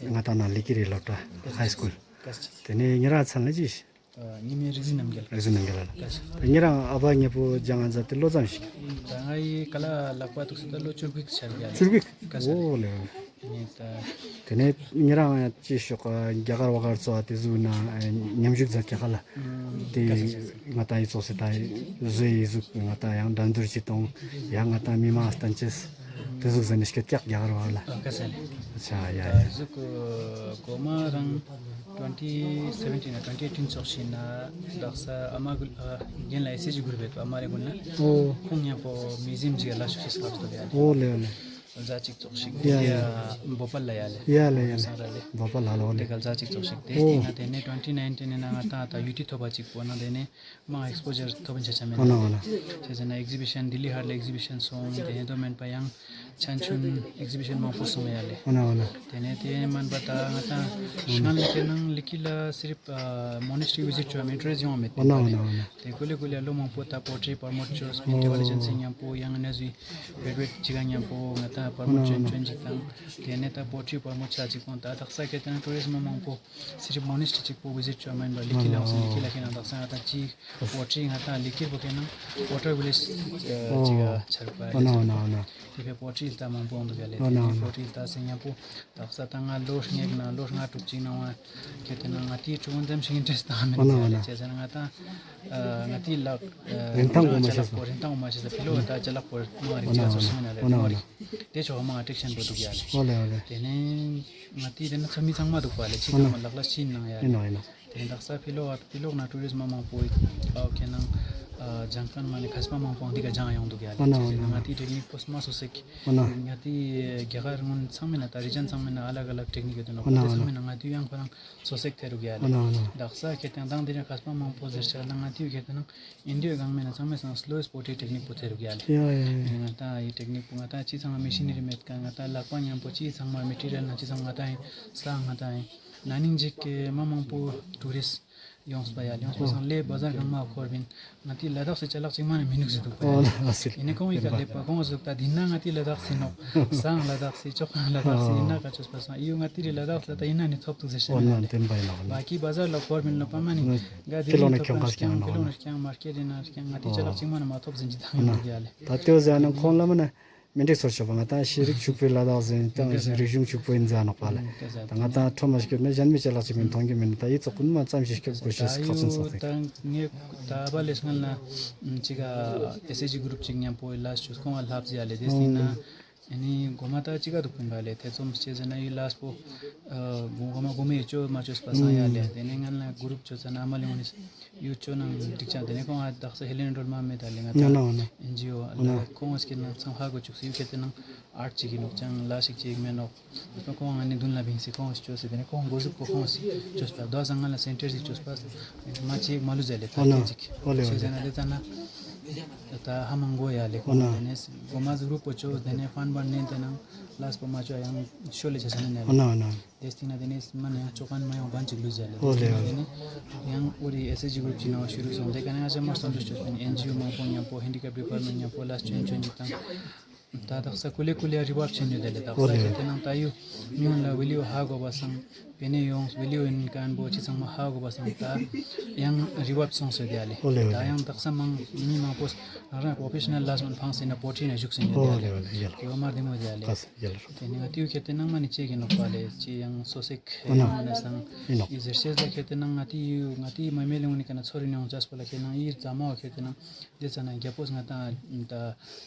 ཡ། ང་ད་ན་ལི་ཀི་རི་སློབ་གྲྭ་ཧའི་སྐུལ། དེ་ནས་ཉེ་རང་ཚན་ལ་ཅི་ཞིག་ཉི་མའི་རིག་འཛིན་རྣམ་རྒྱལ། རིག་འཛིན་རྣམ་རྒྱལ་ལ། ཉེ་རང་ཨ་བ་ཉེ་པོ་ཇང་ཨ་ཛ་དེ་ལོ་ཙམ་ཞིག་ད་ང་ཡི་ཀ་ལ་ལག་པ་ཐུག་སུ་ད་ལོ་བཅུ་དགུ་ཞིག་ཆགས་ཡ། བཅུ་དགུ། ཀ་ས་ཨོ་ལེ། ནི་ད། དེ་ནས་ཉེ་རང་ཅི་ཞོག་རྒྱ་གར་བ་གར་ཚོ་དེ་ཟུག་ན་མཉམ་ཞུགས་མཛད་ཀྱག་ལ། དེ་ང་ཏང་ཡི་ཚོགས་སེ་ད་བཟོས་ཡི་ཟུག་ང་ཏང་ཡང་འགྲན་བསྡུར་ཅི་གཏོང་ཡང་ང་ཏང་མི་མང་སྟན་ཅེས་དེ་ཟུག་ཟེར་ནས་སྐད་ཀྱག་རྒྱ་གར་བ་ལ། ཨ་ཀ་ས་ནས། ཨ་ཆ་ཡ་ད་ཡ། ཟུག་གོ་མ་རང་twenty seventeen ན་twenty eighteen ཙོགས་ཤིག་ན་དག་ས་ཨ་མ་གུ་ཨ་རྒན་ལ་ཨེ་སི་ཇི་གུ་རུབ་པའི་ཨ་མ་རེ་གུན་ན་ཨོ་ཁོང་མཉམ་པོ་མི་ཟིམ་ཅིག་ལ་ཤུགས་ཤིག་སླབ་སྟོབས་ཡ་ལེ། ཨོ་ལེ་ཨོ་ལེ། ཟླ་གཅིག་ཙོགས་ཤིག་ཡ་ཡ། དེ་ཡ་བོ་པལ་ལ་ཡ་ལེ། ཡ་ལེ་ཡ་ལེ། སང་ར་ལེ། བོ་པལ་ལ་ལོ་ལེ། དེ་ག་ཟླ་གཅིག་ཙོགས་ཤིག་དེ་ཨོ། སྟེང་ན་དེ་ནས་twenty nineteen ནི་ན་ང་ཏང་ད་ཡུ་ཊི་ཐོབ་པ་ཅིག་པོ་ན་དེ་ནས་མ་ཨེགས་པོ་ཇར་ཐོབ་ཡིན་ཆ་ཆ་མེད་ཨོ་ན་ཨོ་ན། ན་ཆ་ཆ་ན་ཨེག་ཟི་བི་ཤན་ལྡི་ལི་ཧར་ལ་ཨེག་ཟི་བི་ཤན་སོང་དེ་ནས་དོ་མེན་པ་ཡང་ཆན་ཆུན་ཨེག་ཟི་བི་ཤན་མང་པོ་སོང་ཡ་ལེ། ཨོ་ན་ཨོ་ན། དེ་ནས་དེ་མན་པ་ད་ང་ཏང་ང་ལ་དེ་ནང་ལི་ཀི་ལ་སི་རིབ་མོ་ནེ་སི་ཊི་རི་ཝི་ཟིཊ་བྱོ་མེན་ཊ་རེ་ཡོང་མེད་ཨོ་ན་ཨོ་ན་ཨོ་ན། དེ་ཀུ་ལེ་ཀུ་ལེ་ལོ་མང་པོ་ད་པོ་ཊི་རི་པར་མོཊ་ཅོས་པིན་ཨོ། ཨིན་ཊེ་ལི་ཇེན་སི་ཉམ་པོ་ཡང་ན་ཟུ་བེ་བེ་ཅི་ག་ཉམ་པོ་ང་ཏང་པར་མོཊ་ཅོན་ཅོན་ཅིག་དང་དེ་ནས་ད་པོ་ཊི་རི་པར་མོཊ་ཆ་ཅིག་གོང་ད་དག་ས་ཁེ་ཏེ་ན་ཊུ་རི་ཟམ་མང་པོ་སི་རིབ་མོ་ནེ་སི་ཊི་རི་ཅིག་པོ་ཝི་ཟིཊ་ཅོ་མེན་པ་ལི་ཀི་ལ་ཡོང་སེ་ལི་ཀི་ལ་ཁེ་ན་དག་ས་ང་ཏང་ཅི་པོ་ཊི་རི་ང་ཏང་ལི་ཀི་པོ་ཁེ་ན་ཝོ་ཊར་ཝི་ལེཇ་ཅིག་ག་ཆར་པ་ཨོ་ན་ཨོ་ན་ཨོ་ན། དེ་ཕེ་པོ་ཊི་རི་ལྟ་མང་པོ་འདུག་ཡ་ལེ། ཨོ་ན་ཨོ་ན། དེ་ནས་པོ་ཊི་རི་ལྟ་སེ་ཉམ་པོ་དག་ས་ད་ང་ལོ་ལྔ་ན་ལོ་ལྔ་དྲུག་ཅིག་ན་བ་ཁེ་ཏེ་ན་ང་ཏི་ཀྲུང་འདེམ་ཞིག་ཨིན་ཊེ་རེསྟ་མེད་ཨོ་ན་ཨོ་ན། ཅེས་ཟེར་ན་ང་ཏང་ང་ཏི་ལག་རིན་ཐང་གོ་མ་ཅ་ལག་པོ་རིན་ཐང་གོ་མ་ཤེས་ས་ཕི་ལོ་ད་ཅ་ལག་པོ་མ་རིག་ཅེས་ཚོགས་སེ་མེད་ན་རེད་མ་རིག་ཅེས་དེ་ཆོ་མ་ཨ་ཊེག་ཤན་པོ་འདུག་ཡ་ལེ། ཨོ་ལེ་ཨོ་ལེ། དེ་ནས་ང་ཏི་དེ་ན་ཚོ་མི་ཚང་མ་འདུག་པ་ལེ་ཅི་ཚང་མ་ལག་ལ་ཤིན་ནང་ཡ་ལེ། དེ་དག་ས་ཕི་ལོག་ཕི་ལོག་ན་ཊུ་རི་ཟམ་མང་པོ་ཨོ་ཁེ་ནང་ཇང་ཁན་མ་ནི་ཁས་པ་མང་པོ་འདི་ག་ཇང་ཡོང་འདུག་ཡ་ལེ། ཨོ་ན་ཨོ་ན། ང་ཏི་ཊེག་ནིག་པོ་སྨོ་སོ་སེ་ཨོ་ན། ང་ཏི་རྒྱ་གར་ངོན་ཚང་མེ་ན་ད་རི་ཇན་ཚང་མེ་ན་ཨ་ལག་ཨ་ལག་ཊེག་ནིག་ཡོད་དེ་ནོག་པ་དེ་ཚང་མེ་ན་ང་ཏི་ཡང་ཁོ་རང་སོ་སེ་ཐེ་རུག་ཡ་ལེ། ཨོ་ན་ཨོ་ན། དག་ས་ཁེ་ཏེ་ན་དང་དེ་རིང་ཁས་པ་མང་པོ་ཟེར་ཆ་ན་ང་ཏི་ཁེ་ཏེ་ན་ཨིན་ཌི་ཡ་གང་མེ་ན་ཚང་མེ་སང་སློ་ཝེསྟ་པོ་ཊི་རི་ཊེག་ནིག་པོ་ཐེ་རུག་ཡ་ལེ། ཡ་ཡ་ཡ། ང་ཏ་ཡི་ཊེག་ནིག་པོ་ང་ཏ་ཅི་ཚང་མ་མེ་ཤི་ནི་རི་མེད་ཀ་ང་ཏ་ལག་པ་ཉམ་པོ་ཅི་ཚང་མ་མེ་ཊི་རི་ཡལ་ན་ཅི་ཚང་མ་ང་ཏ་ཡིན་ས་ང་ཏ་ཡིན། ན་ནིང་ཅིག་གི་མ་མང་པོ་ཊུ་རིསྟ་ཡོངས་པ་ཡ་ཡོངས་པ་སང་ལེ་བ་ཟར་གང་མ་འཁོར་བིན། ང་ཏི་ལ་དྭགས་སི་ཅ་ལག་ཅིག་མ་ནི་མི་ནུག་ཟེར་འདུག་པ་ཡ། ཨོ་ལ་དྭགས་སི་ཡིན་ནི་ཁོང་ཡི་ཀ་ལེ་པ་ཁོང་ཟུག་ཏ་དེ་ན་ང་ཏི་ལ་དྭགས་སི་ནོག་སང་ལ་དྭགས་སི་ཅོག་ཁང་ལ་དྭགས་སི་ཡིན་ན་ཀ་ཅོས་པ་སང་ཡུ་ང་ཏི་རི་ལ་དྭགས་ལ་ཏ་ཡིན་ན་ནི་ཐོབ་འདུག་ཟེར་ཤེས་ཨོ་ན་ལ་ཡ་ལེ། བ་ཀི་བ་ཟར་ལ་འཁོར་བིན་ལོ་པ་མ་ནི་ག་དེ་ཕི་ལོག་ནི་ཁྱོང་ཁ་ཁྱང་ཕི་ལོག་ནི་ཁྱང་མར་ཀེ་ཊི་ན་ཁྱང་ང་ཏི་ཅ་ལག་ཅིག་མ་ནི་མ་ཐོབ་ཟིན་ཅི་ཏང་ཡོད་ཀ་ལེ། ད་ཏེ་བ་ཟེར་ན་ཁོང་ལ་མ་ན་མི་འགྲིག་ཚོར་ཆོག་པ་ང་ཏང་ཤེས་རིག་ཕྱུག་པོའི་ལ་དྭགས་ཟེར་ཏང་ཤེས་རིག་གཞུང་ཕྱུག་པོའི་འཛའ་ནོག་པ་ལེ། ད་ང་ཏང་ཁྲོམ་མ་སྐྱོད་ན་གཞན་མི་ཅ་ལག་ཅིག་མིན་མཐོང་གི་མིན་ད་ཡི་ཚོགས་ཀུན་མ་ཙམ་ཞིག་སྐྱོད་དགོས་ཤེས་ཁག་ཆེན་ཚོགས་ཏེ། ད་ངས་ད་བ་ལེ་སྔན་ལ་ཅིག་ག་ཨེས་ཨེཆ་ཇི་གུ་རུབ་ཅིག་མཉམ་པོ་ལ་ཅོས་ཁོང་ལ་ལྷབ་ཟེར་ཡ་ལེ་དེ་སྟིང་ན་ཨ་ནི་གོ་མ་ད་ཅི་ག་འདུག་པིན་པ་ལེ་ཐེ་ཚོམ་སྐྱེ་ཟེར་ན་ཡི་ལ་སྤོ་གོ་མ་གོ་མའི་ཅོ་མ་ཅོས་པ་སང་ཡ་ལེ་དེ་ནས་ང་ལ་གུ་རུབ་ཅོ་ཚ་ན་མ་ལེ་འོ་ནི་ཡུལ་ཅོ་ནང་འགྲིག་ཅང་དེ་ནས་ཁོང་ཨ་དག་ས་ཧེ་ལེན་སྒྲོལ་མ་མེད་ད་ལེ་ང་ད་ཨེན་ཇི་ཨོ་ལ་ཁོང་ཨ་སྐྱེ་ན་ཚང་ཧ་གོ་ཅུག་སི་ཡུལ་ཁྱེར་ཏེ་ནང་ཨར་ཊ་ཅིག་གི་ནོག་ཅང་ལ་ཞིག་ཅིག་མེད་ནོག་ཁོང་ཨ་ནི་མདུན་ལ་བིང་སི་ཁོང་ཨ་ཅོས་སི་དེ་ནས་ཁོང་གོ་ཟུག་པོ་ཁོང་ཨ་ཅོས་པ་དོ་ཟང་ང་ལ་སེན་ཊར་ཅིག་ཅོས་པ་མ་ཅིག་མ་ལུ་ཟེར་ལེ་ད་ཁྱེད་ཅིག་ཨོ་ལེ་ཨོ་ཅེས་ཟེར་ན་ལེ་ད་ན་ད་ཧ་མང་གོ་ཡ་ལེ་ཁོང་ཨ་དེ་ནས་གོ་མ་ཟུག་རུ་པོ་ཅོས་དེ་ནས་ཧྥན་བན་ནན་དེ་ནང་ལ་སྤོ་མ་ཅོ་ཡང་ཤོ་ལེ་ཆ་ཆ་ནས་ནས་ལེ། དེ་སྟིང་ན་དེ་ནས་མ་ནས་ཡང་ཅོ་ཁན་མ་ཡོང་བན་ཅིག་ལུས་ཟེར་ལེ། ཨོ་ལེ་ཨོ་ལེ། ཡང་འོ་རི་ཨེས་ཨེཆ་ཇི་གུ་རུབ་ཅིག་ནང་ཤུ་རུ་སོང་དེ་ཀ་ནས་ང་ཅག་མ་སྟོན་དུ་ཅོས་པིན་ཨེན་ཇི་ཨོ་མང་པོ་མཉམ་པོ་ཧེན་ཌི་ཀེབ་ཌི་པར་མེན་ཊ་མཉམ་པོ་ལ་ཅོན་ཅོན་ཅིག་དང་། ད་དག་ས་ཀུ་ལེ་ཀུ་ལེ་རི་བའིབ་ཆེན་ཡོད་དེ་ལེ་དག་ས་ཁྱེད་དེ་ནང་ད་ཡུ་མི་ཡོང་ལ་བི་ལི་ཡོ་ཧ་གོ་བ་སང་པེ་ནེ་ཡོང་བི་ལི་ཡོ་ཡིན་ཀན་པོ་ཅི་ཚང་མ་ཧ་གོ་བ་སང་ད་ཡང་རི་བའིབ་སོང་སོ་དེ་ལེ། ད་ཡང་དག་ས་མང་མི་མང་པོ་རང་རང་པོ་ཕེ་ཤ་ནལ་ལ་སོང་ཕང་སེ་ན་པོ་ཊི་ན་བཞུགས་སེ་ཡོད་དེ་ལེ། དེ་བ་མ་རྡི་མོ་དེ་ལེ། དེ་ནི་ང་ཏིའུ་ཁྱེད་དེ་ནང་མ་ནི་ཅེ་གི་ནོག་པ་ལེ་ཅི་ཡང་སོ་སེ་ཁེ་ནང་ནས་སང་ཨི་ཟེར་ཤེས་ལ་ཁྱེད་དེ་ནང་ང་ཏིའུ་ང་ཏིའི་མ་མེ་ལེ་འོ་ནི་ཀ་ན་ཚོ་རི་ནང་ཅས་པ་ལ་ཁྱེད་ནང་ཨི་རྫ་མ་བ་ཁྱེད་དེ་ནང་དེ་ཚ་ན་རྒྱ་པོས་ང་ཏང་ད་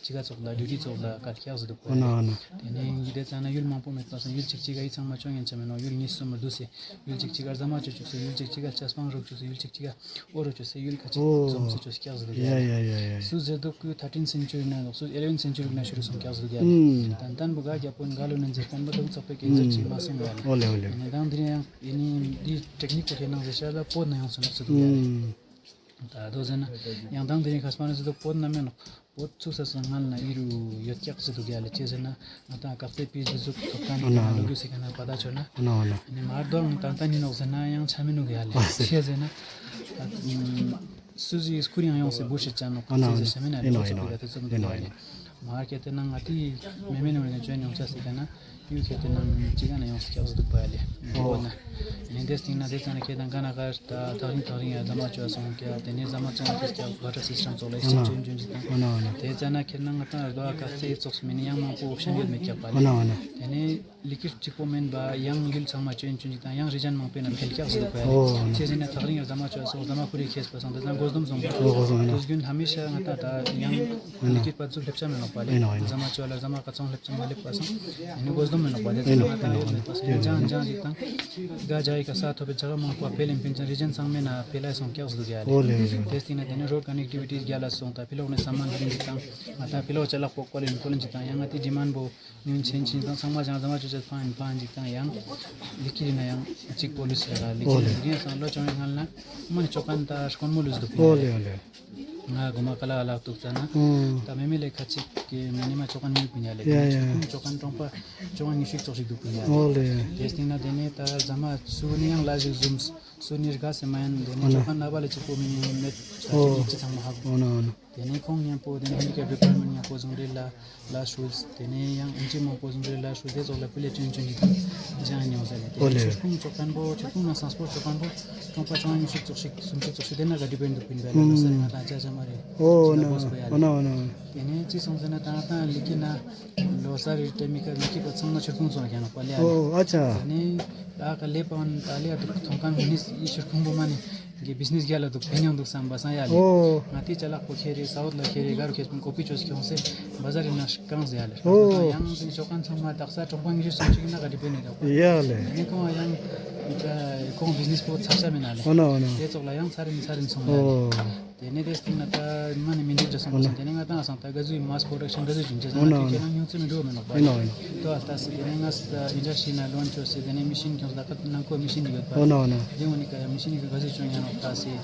ཅི་ག་ཚོགས་ལ་ཌིའུ་ཊི་ཚོགས་ལ་ཀལ་ཁྱག་ཟེར་འདུག་པ་ལེ། དེ་ནས་ཨི་དེ་ཚ་ན་ཡུལ་མང་པོ་མེད་པ་སང་ཡུལ་ཅིག་ཅིག་ག་ཨི་ཚང་མ་ཅོ་ཉན་ཆ་མེད་ནོག་ཡུལ་གཉིས་གསུམ་མ་འདུག་སེ་ཡུལ་ཅིག་ཅིག་ག་རྫ་མ་ཅོ་ཅུག་སེ་ཡུལ་ཅིག་ཅིག་ག་ཆས་སྤང་རུག་ཅུག་སེ་ཡུལ་ཅིག་ཅིག་ག་ཨོ་རོ་ཅོས་སེ་ཡུལ་ཁ་ཅིག་འཛོམས་སེ་ཅོས་ཀྱག་ཟེར་འདུག་ཡ་ཡ་ཡ་ཡ། སུ་ཟེར་འདུག་གུ་ཐར་ཊིན་སེན་ཅུ་རི་ན་ལོག་སུ་ཨི་ལེ་ཝན་སེན་ཅུ་རི་ན་ཤུ་རུ་སོང་ཀྱག་ཟེར་འདུག་ཡ། ཏན་ཏན་བུ་ག་རྒྱ་པོན་ག་ལོ་ནན་ཟེར་ཏན་བུ་དུང་ཚོགས་པའི་ཀེ་ཟེར་ཅིག་མ་སོང་ཡ། ཨོ་ལེ་ཨོ་ལེ། ནི་དང་དེ་རིང་ཡང་ཡིན་ནི་འདི་ཊེག་ནིག་པོ་ཁྱེད་ནང་ཟེར་ཤ་ལ་པོ་ན་ཡོང་སོང་ནོག་ཟེར་འདུག་ཡ། ད་དོ་ཟེར་ན་ཡང་དང་དེ་རིང་ཁ་སྤང་ཟེར་འདུག་པོ་ན་མེད་ནོག་པོ་ཚུགས་ས་སང་ང་ལ་ཨི་རུ་ཡོད་ཀྱག་ཟེར་འདུག་ཡ་ལེ། ཅི་ཟེར་ན་ང་ཏང་ཀག་རྩེ་པི་ཟུ་ཟུག་ཐོབ་ཁན་ཨོ་ན་ཨོ་ན་ལུག་ཡུ་སི་ཁ་ན་པ་ད་ཆོ་ན་ཨོ་ན་ཨོ་ན། ནི་མར་དོ་ང་ཏང་ཏན་ནི་ནོག་ཟེར་ན་ཡང་ཆ་མི་ནུག་ཡ་ལེ། ཨོ་ཟེར། ཅི་ཟེར་ན། སུ་ཟིག་སྐུར་ཡང་ཡོང་སེ་བུ་ཤེས་ཅན་ནོག་ཨ་ན་ཚེ་ཟེར་ཨ་ན་ཤེས་མེད་ན་ཨེ་ནོ་ལེ་ཨེ་ནོ་ཚོ་ཨེ་ནོ་ཨེ་ནོ། མ་ཁེ་ཏེ་ནང་ང་ཏི་མེ་མེ་ནང་ནེ་ཅོན་ཡོང་ཆ་སི་ཀ་ན་ཡུ་ཁེ་ཏེ་ནང་ཅི་ག་ན་ཡོང་སི་ཀྱག་ཟུག་པ་ལེ། འོ་ན་ཨེ་ནེ་དེ་སྟིང་ན་དེ་ཙ་ན་ཁེ་ཏང་ག་ན་ག་ད་ཐག་རིང་ཐག་རིང་ཡ་ཟ་མ་ཅོ་སོང་ཀྱག། དེ་ནེ་ཟ་མ་ཅོ་ན་ཁེ་ཀྱག་བ་ཊར་སིས་ཊམ་ཙོགས་ལ་ཨེག་སི་ཅེན་ཇི་ཅོན་ཅོན་ཅིག་དང་། འོ་ན་འོ་ན། དེ་ཙ་ན་ཁེ་ནང་ང་ཏང་རྡོ་ཨ་ཀ་ཚེ་ཙོགས་སི་མེ་ནེ་ཡང་མང་པོ་ཨོབ་ཤན་ཡོད་མེད་ཀྱག་པ་ལེ། འོ་ན་འོ་ན། དེ་ནེ་ལི་ཀིཌ་གཅིག་པོ་མེན་པ་ཡང་ཡུལ་ཚང་མ་ཅོན་ཅོན་ཅིག་དང་ཡང་རི་ཇན་མང་པོའི་ནང་འཕེལ་ཀྱག་ཟེར་དུག་པ་ལེ། འོ་ན། ཁེ་ཟེར་ན་ཐག་རིང་ཡ་ཟ་མ་ཅོ་སོང་ཟ་མ་ཁུ་རེ་ཁེས་པ་སང་དེ་ཙ་ན་གོ་སྡོམ་སོང་པ། འོ་གོ་སྡོམ་ཨེ་ནོ། དུས་རྒྱུན་ཧ་མེ་ཤ་ང་ཏང་ད་ཡང་ཨེ་ནོ། ལི་ཀིཌ་པ་ཙུག་ལེབ་ཆ་མེ་ནོག་པ་ལེ། ཨེ་ནོ་ཨེ་ནོ། ཟ་མ་ཅོ་ལ་ཟ་མ་ཀ་ཚོང་ལེབ་ཆ་མ་ལེབ་པ་སང་ཨེ་ནི་གོ་སྡོམ་མེ་ནོག་པ་ལེ། ཨེ་ནོ་ཨེ་ནོ། ཡང་ཡང་ཅིག་དང་ག་ཇ་ཡི་ཀ་ས་ཐོབ་པའི་ཇ་ག་མང་པོ་འཕེལ་ཡིན་ཕིན་ཅང་རི་ཇན་ཚང་མའི་ནང་འཕེལ་ལ་སོང་ཀྱག་ཟེར་དུག་ཡ་ལེ། འོ་ལེ་འོ་ལེ། དེ་སྟིང་ན་དེ་ནེ་རོཌ་ཀ་ནེག་ཊི་བི་ཊི་རྒྱལ་ལ་སོང་ད་ཕི་ལོག་ནེ་ས་མན་རིན་ཅིག་དང་ང་ཏང་ཕི་ལོག་ཅ་ལག་པོ་ཀོ་ལིན་ཀོ་ལིན་ཅིག་དང་ཡང་ང་ཏི་ཌི་མན་པོ་ཉུང་ཆེན་ཆེན་དང་ཚང་མ་ཅང་ཚང་མ་ཅོ་ཅེས་ཕང་ཡིན་ཕང་ཅིག་དང་ཡང་ལི་ཀིཌ་ན་ཡང་གཅིག་པོ་ལུས་ཟེར་ར་ལི་ཀིཌ་ཨོ་ལེ། ན་དེ་རིང་སང་ལོ་ཆུང་ངི་སྔན་ལ་མ་ནི་ཅོ་ཁན་ད་དཀོན་མོ་ལུས་དུག་ཨོ་ལེ་ཨོ་ལེ། ང་གོ་མ་ཀ་ལ་ལ་དུག་ཙ་ན་ཨུམ། ད་མེ་མེ་ལེ་ཁ་ཅིག་གི་མེ་ནི་མ་ཅོ་ཁན་མི་ཀུན་ཡ་ལེ། ཡ་ཡ། ཆུ་ཁུང་ཅོ་ཁན་གྲོང་པ་ཅོ་ཁན་ཉི་ཤུ་ཙོགས་ཤིག་དུག་ཀུན་ཡ་ལེ། ཨོ་ལེ། དེ་སྟིང་ན་དེ་ནེ་ད་ཟ་མ་སུ་ནི་ཡང་ལ་ཞིག་ཟུམ་སུ་ནི་རྒ་སེ་མ་ཡན་དེ་ནེ་ཨོ་ན། ཅོ་ཁན་ན་བ་ལེ་ཅིག་པོ་མི་ནི་མེད་ད་ཨོ། ཅིག་ཅིག་ཚང་མ་ཧ་གོ། ཨོ་ན་ཨོ་ན། དེ་ནེ་ཁོང་ཉམ་པོ་དེ་ནེ་ཧེན་ཌི་ཀེབ་རི་ཀོ་ཡར་མེན་ཊ་ཉམ་པོ་ཟུང་འབྲེལ་ལ་ལ་ཤུལ། དེ་ནེ་ཡང་ཨིན་ཇི་མང་པོ་ཟུང་འབྲེལ་ལ་ཤུལ། དེ་ཙོགས་ལ་ཕུལ་ལེ་ཅོན་ཅོན་ཅིག་ཅང་ཉོ་ཟེར་ལེ། དེ་ཨོ་ནེ་ལེ། ཆུ་ཁུང་ཅོ་ཁན་པོ་ཆུ་ཁུང་ན་སང་སྤོར་ཅོ་ཁན་པོ་གྲོང་པ་ཅོ་ཁན་ཉི་ཤུ་ཙོགས་ཤིག་སུམ་ཅུ་ཙོགས་ཤིག་དེ་ན་ག་ཌི་པེན་ཌ་དུག་པིན་པ་ལེ། ཨུམ། ལོ་སར་ང་ཏང་ཅ་ཅ་མ་རེ། ཨོ་ཅི་ན་ན་བོ་སྤེ་ཡ་ལེ། ཨོ་ན་ཨོ་ན་ཨོ་ན། དེ་ནེ་ཅི་སོང་ཟེར་ན་ད་ང་ཏང་ལི་ཀིཌ་ན་ལོ་སར་རི་ཏེ་མི་ཀ་ལི་ཀིཌ་པ་ཚང་མ་ཆུ་ཁུང་ཙོགས་ལ་ཁྱེར་ནོག་པ་ལེ། ཨོ་ཨ་ཅག། དེ་ནེ་ད་ཀ་ལེ་པ་ཝན་ད་ལེ་ཡ་དུག་ཐོང་ཁན་མི་ནི་ཆུ་ཁུང་པོ་མ་ནི། གི་བིས་ནེས་རྒྱལ་ལ་དུག་ཕན་ཡོན་དུག་སམ་པ་སང་ཡ་ལེ། ཨོ། ང་ཏི་ཅ་ལག་པོ་ཁྱེར་རེ་སའུཐ་ལ་ཁྱེར་རེ་ག་རུ་ཁྱེར་སོང་ཀོ་པི་ཅོས་ཁྱོང་སེ་བ་ཟར་རི་ན་ཤི་ཀང་ཟེར་ཡ་ལེ། ཨོ། ཡང་ཅི་ཅོ་ཁན་ཚང་མ་དག་ས་གྲོང་པ་ཉི་ཤུ་སུམ་ཅུ་ན་ག་ཌི་པེན་ཌ་དུག་ཡ་ལེ། ཨ་ནི་ཁོང་ཡང་ཁོང་བིས་ནེས་པོ་ཚར་ཆ་མེད་ན་ལེ། ཨོ་ན་ཨོ་ན། དེ་ཙོགས་ལ་ཡང་ཚར་རིན་ཚར་རིན་སོང་ཡ་ལེ། ཨོ། དེ་ནེ་དེ་སྟིང་ན་ད་མ་ནི་མི་འདུག་ཅེས་སོང་ཨོ་ན། དེ་ནེ་ང་ཏང་སང་ད་ག་ཟུག་མས་པྲོ་ཌག་ཤན་ག་ཟུག་བྱུང་ཅེས་སོང་ཨོ་ན། ང་ཏི་ཁྱེད་རང་ཉུང་ཙེ་མི་འགྲོ་མི་ནོག་པ། ཨོ་ན་ཨོ་ན། དོ་ཨ་ལྟ་སི་དེ་ནེ་ང་ཨིན་ཌ་སི་ཊི་རི་ན་ལོན་ཅོས་སི་དེ་ནེ་མི་ཤིན་ཁྱོངས་ད་ཀ་ནང་ཁོ་མི་ཤིན་འདི་ཡོད་པ། ཨོ་ན་ཨོ་ན། དེ་འོ་ནི་ཀ་ཡ་མི་ཤིན་ནི་ཀ་ག་ཟུག་ཅོ་ཡ་ནོག་ལྟ་སི།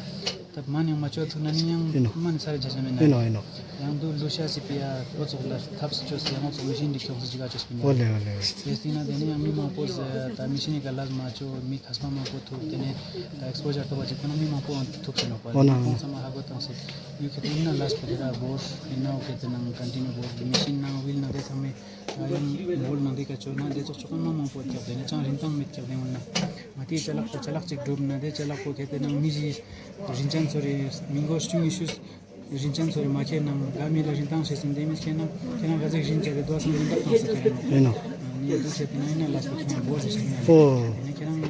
ད་མ་ནི་མ་ཅོ་ཐུག་ན་ནི་ཡང་ཨིན་ནོག། མ་ནི་ཚར་རེ་ཆ་ཆ་མེད་ན། ཨིན་ནོག་ཨིན་ནོག། ཡང་དུ་ལུ་ཤ་སི་པི་ཡ་འོ་ཙོགས་ལ་ཐབས་སུ་ཅོས་སི་ཡང་འོ་ཙོགས་མི་ཤིན་འདི་ཁྱོངས་སི་ཅི་ག་ཅོས་སི་པིན་ན། ཨོ་ལེ་ཨོ་ལེ་ཨོ་ལེ། དེ་སྟིང་ན་དེ་ནེ་ཡང་མི་མང་པོ་ཟེར་ད་མི་ཤིན་ནི་ཀ་ལས་མ་ཅོ་མི་ཁས་པ་མང་པོ་ཐུག་དེ་ནེ་ད་ཨེགས་པོ་ཇར་ཐོབ་པ་ཅིག་ཁོ་ན་མི་མང་པོ་ཐུག་ཟེར་ནོག་པ། ཨོ་ན་ཁོང་ཚང་མ་ཧ་གོ་ཏང་སེ་ཡུ་ཁེ་ཏེ་ཨིན་ན་ལས་པོ་དེ་ར་བོར་ཨིན་ན་འོ་ཁེ་ཏེ་ནང་ཀོན་ཊི་ནིའུ་བོར་མི་ཤིན་ནང་ཝིལ་ནང་དེ་ཚང་མའི་ཡང་བོར་ནང་དེ་ཀ་ཅོ་ན་དེ་ཙོགས་ཅོ་ཁན་མ་མང་པོ་ཀྱག། དེ་ནེ་ཅང་རིན་ཐང་མེད་ཀྱག་དེ་འོ་ན་ང་ཏི་ཅ་ལག་པོ་ཅ་ལག་ཅིག་སྒྲུབ་ན་དེ་ཅ་ལག་པོ་ཁེ་ཏེ་ནང་མི་ཞིག་རིན་ཅན་ཚོ་རེ་མི་མགོ་ཆུང་ངུ་ཤུས། རིན་ཅན་ཚོ་རེ་མ་ཁྱེར་ནང་ག་མི་ལ་རིན་ཐང་ཤེས་སིན་དེ་མི་ཁྱེར་ནང་ཁྱེད་རང་ག་ཟིག་རིན་ཅན་རེ་དོ་སང་རིན་ཐང་ཐང་སེ་ཁྱེར་ར་ནོག། ཨིན་ནོག། ནི་འདུག་ཟེར་དེ་ན་ཨིན་ན་ལས་པོ་ཁྱེད་རང་བོར་ཟེར་ཞིག་ཨིན་ན། ཨོ། དེ་ནེ་ཁྱེད་རང་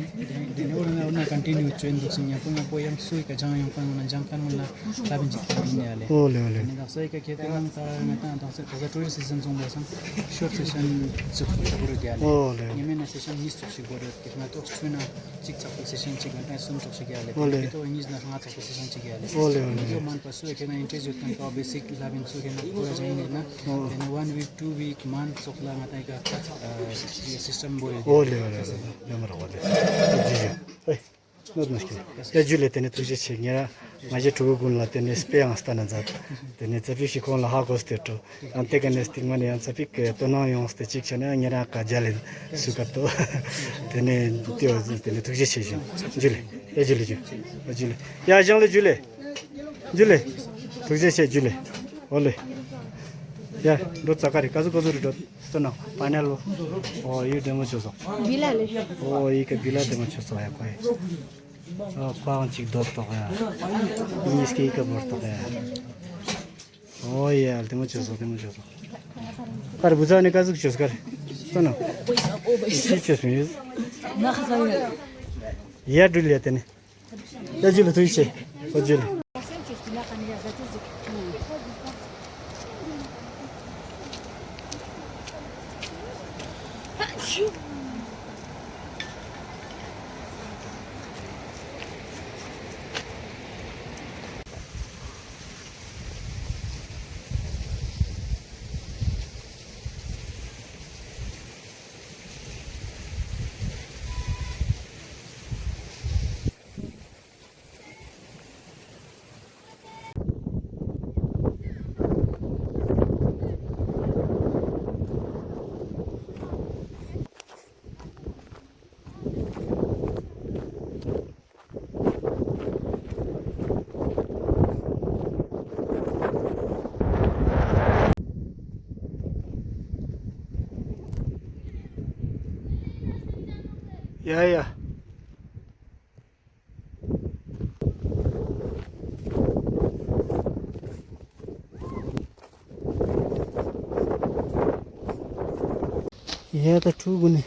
དེ་ནེ་འོ་ན་འོ་ན་ཀོན་ཊི་ནིའུ་ཅོ་ཨིན་འདུག་སེ་ཉམ་པོ་ཉམ་པོ་ཡང་སུ་ཡི་ཀ་ཅང་ཡོང་ཁན་འོ་ན་ཅང་ཁན་འོ་ན་ལ་བིན་ཅིག་ཨིན་ནི་ཡ་ལེ། ཨོ་ལེ་ཨོ་ལེ། དེ་ནེ་དག་ས་ཡི་ཀ་ཁྱེད་དེ་ནང་ད་ང་ཏང་དག་ས་ག་ས་ཊུ་རི་སི་སི་ཛོན་སོང་པ་སང་ཤོར་སེ་ཤན་ཙོགས་ཤིག་བོར་ཡོད་ཡ་ལེ། ཨོ་ལེ། ཉི་མའི་ནང་སེ་ཤན་གཉིས་ཙོགས་ཤིག་བོར་ཡོད། དེ་ང་ཏོག་ཆུ་ན་གཅིག་ཚགས་པའི་སེ་ཤན་གཅིག་ང་ཏང་གསུམ་ཙོགས་ཤིག་ཡ་ལེ། ཨོ་ལེ། དེ་ཏོག་གཉིས་ན་ལྔ་ཚགས་པའི་སེ་ཤན་གཅིག་ཡ་ལེ། ཨོ་ལེ་ཨོ་ལེ། དེ་ནེ་མན་པ་སུ་ཡ་ཁྱེད་ན་ཨིན་ཊེ་རེསཊ་ཡོད་ཁན་ཏོ་བེ་སིག་ལ་བིན་སུ་ཁྱེད་ན་ཁོ་ཡ་ཅང་ཨིན་ན། ཨོ། དེ་ནེ་ཝན་ཝིག་ཊུ་ཝིག་མན་ཙོགས་ལ་ང་ཏང་ཡི་ཀ་སི་སི་ཊམ་བོར་ཡོད། ཨོ་ལེ་ཨོ་ལེ་ཨོ་ལེ། ལེ་མ་ར་བ་ལེ། ཇུ་ཇུ། ཨེ། ནོར་མ་སྐྱེ། ཡ་ཇུ་ལེ། དེ་ནེ་ཐུགས་རྗེ་ཆེ། ཉེ་རང་ང་ཞེ་ཕྲུ་གུ་ཀུན་ལ་དེ་ནེ་སྤེ་ཡང་སྟན་ན་མཛད། དེ་ནེ་ཙ་པིག་ཞིག་ཁོང་ལ་ཧ་གོ་སྟེ་འགྲོ། ཡང་དེ་ཀ་ནེ་སྟིང་མ་ནེ་ཡང་ཙ་པིག་དོ་སྣང་ཡོངས་ཏེ་ཅིག་ཆ་ན་ཉེ་རང་ཀ་མཇལ་ལེན་སུ་ཀ་ཏོ། དེ་ནེ་དེ་བ་ཟེར་དེ་ནེ་ཐུགས་རྗེ་ཆེ་ཞུ། ཇུ་ལེ། ཡ་ཇུ་ལེ་ཇུ། ཡ་ཇུ་ལེ། ཡ་ཞང་ལེ་ཇུ་ལེ། ཇུ་ལེ། ཐུགས་རྗེ་ཆེ་ཇུ་ལེ། ཨོ་ལེ། ཡ་འགྲོ་ཙ་ཀ་རེ་ཀ་ཟུག་ཀ་ཟུག་རེ་འགྲོ་སྟོན་ན་པ་ནལ་ལོ། ཨོ་ཡུ་བདེ་མོ་ཅོས་སོག། བི་ལ་ལེ། ཨོ་ཡི་ཀ་བི་ལ་བདེ་མོ་ཅོས་སོག་ཡ་ཁོ་ཡི། ཨོ་ཁོའང་ཅིག་རྡོབ་ཏོག་ཡ། གཉིས་ཀའི་ཀ་བོར་ཏོག་ཡ། ཨོ་ཡ་བདེ་མོ་ཅོས་སོག་བདེ་མོ་ཅོས་སོག། ཀ་རེ་བུ་ཚ་ནི་ཀ་ཟུག་ཅོས་ཀ་རེ་སྟོན་ན། ཅི་ཅོས་མི་ཡོད། ཡ་འགྲུལ་ཡ་དེ་ནི། ཡ་ཇུ་ལེ་ཐུགས་རྗེ་ཆེ། ཨོ་ཇུ་ལེ། ཡ་ཡ། ཡ་ད་ཕྲུ་གུ་ནི།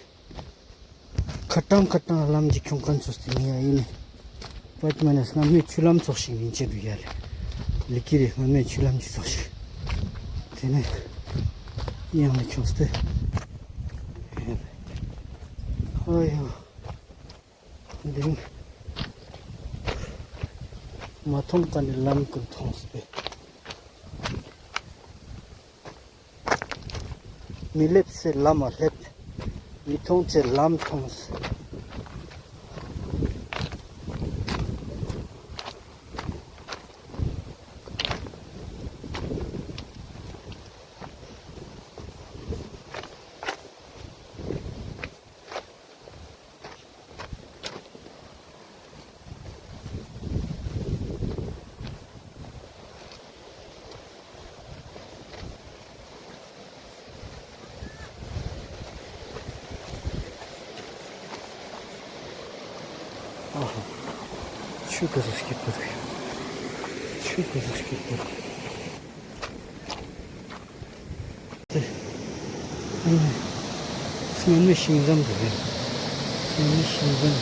ཁ་ཏང་ཁ་ཏང་ལམ་ཅིག་ཁྱོང་ཁན་ཚོགས་ཏེ་ནི་ཡ་ཡིན་ནི། པད་མ་ནི་སྔན་མའི་ཆུ་ལམ་ཚོགས་ཤིག་ཡིན་ཅེས་འདུག་ཡ་ལེ། ལི་ཀི་རེ་སྔན་མའི་ཆུ་ལམ་ཅིག་ཚོགས་ཤིག་ཏེ་ནེ་ཡང་ནི་ཁྱོངས་ཏེ། ཨ་ཡོ། འདི་མ་མཐོང་ཁན་ནི་ལམ་ཀུན་མཐོང་སྟེ། མི་སླེབས་སའི་ལམ་མ་སླེབས། མི་མཐོང་ཅེས་ལམ་མཐོང་སྟེ། ཨ་ཧ། ཆུ་ག་ཟུག་སྐྱིད་པོ་འདུག་ཆུ་ག་ཟུག་སྐྱིད་པོ་འདུག་སྔན་མའི་ཤིང་ཟམ་དེ་རེད། སྔན་མའི་ཤིང་ཟམ།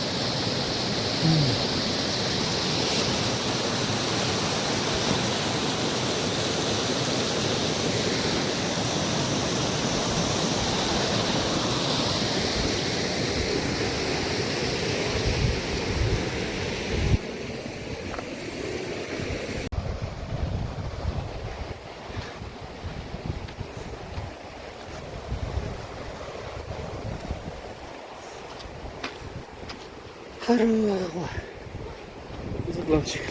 ཧ་རུ་བ། ཟུག་ལམ་ཞིག་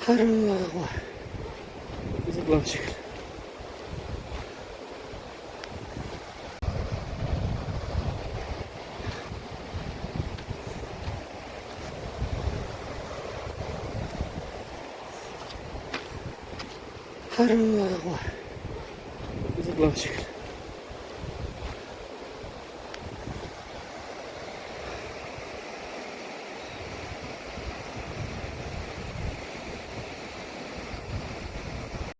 ཧ་རུ་བ། ཟུག་ལམ་ཞིག་ཧ་རུ་བ། ཟུག་ལམ་ཞིག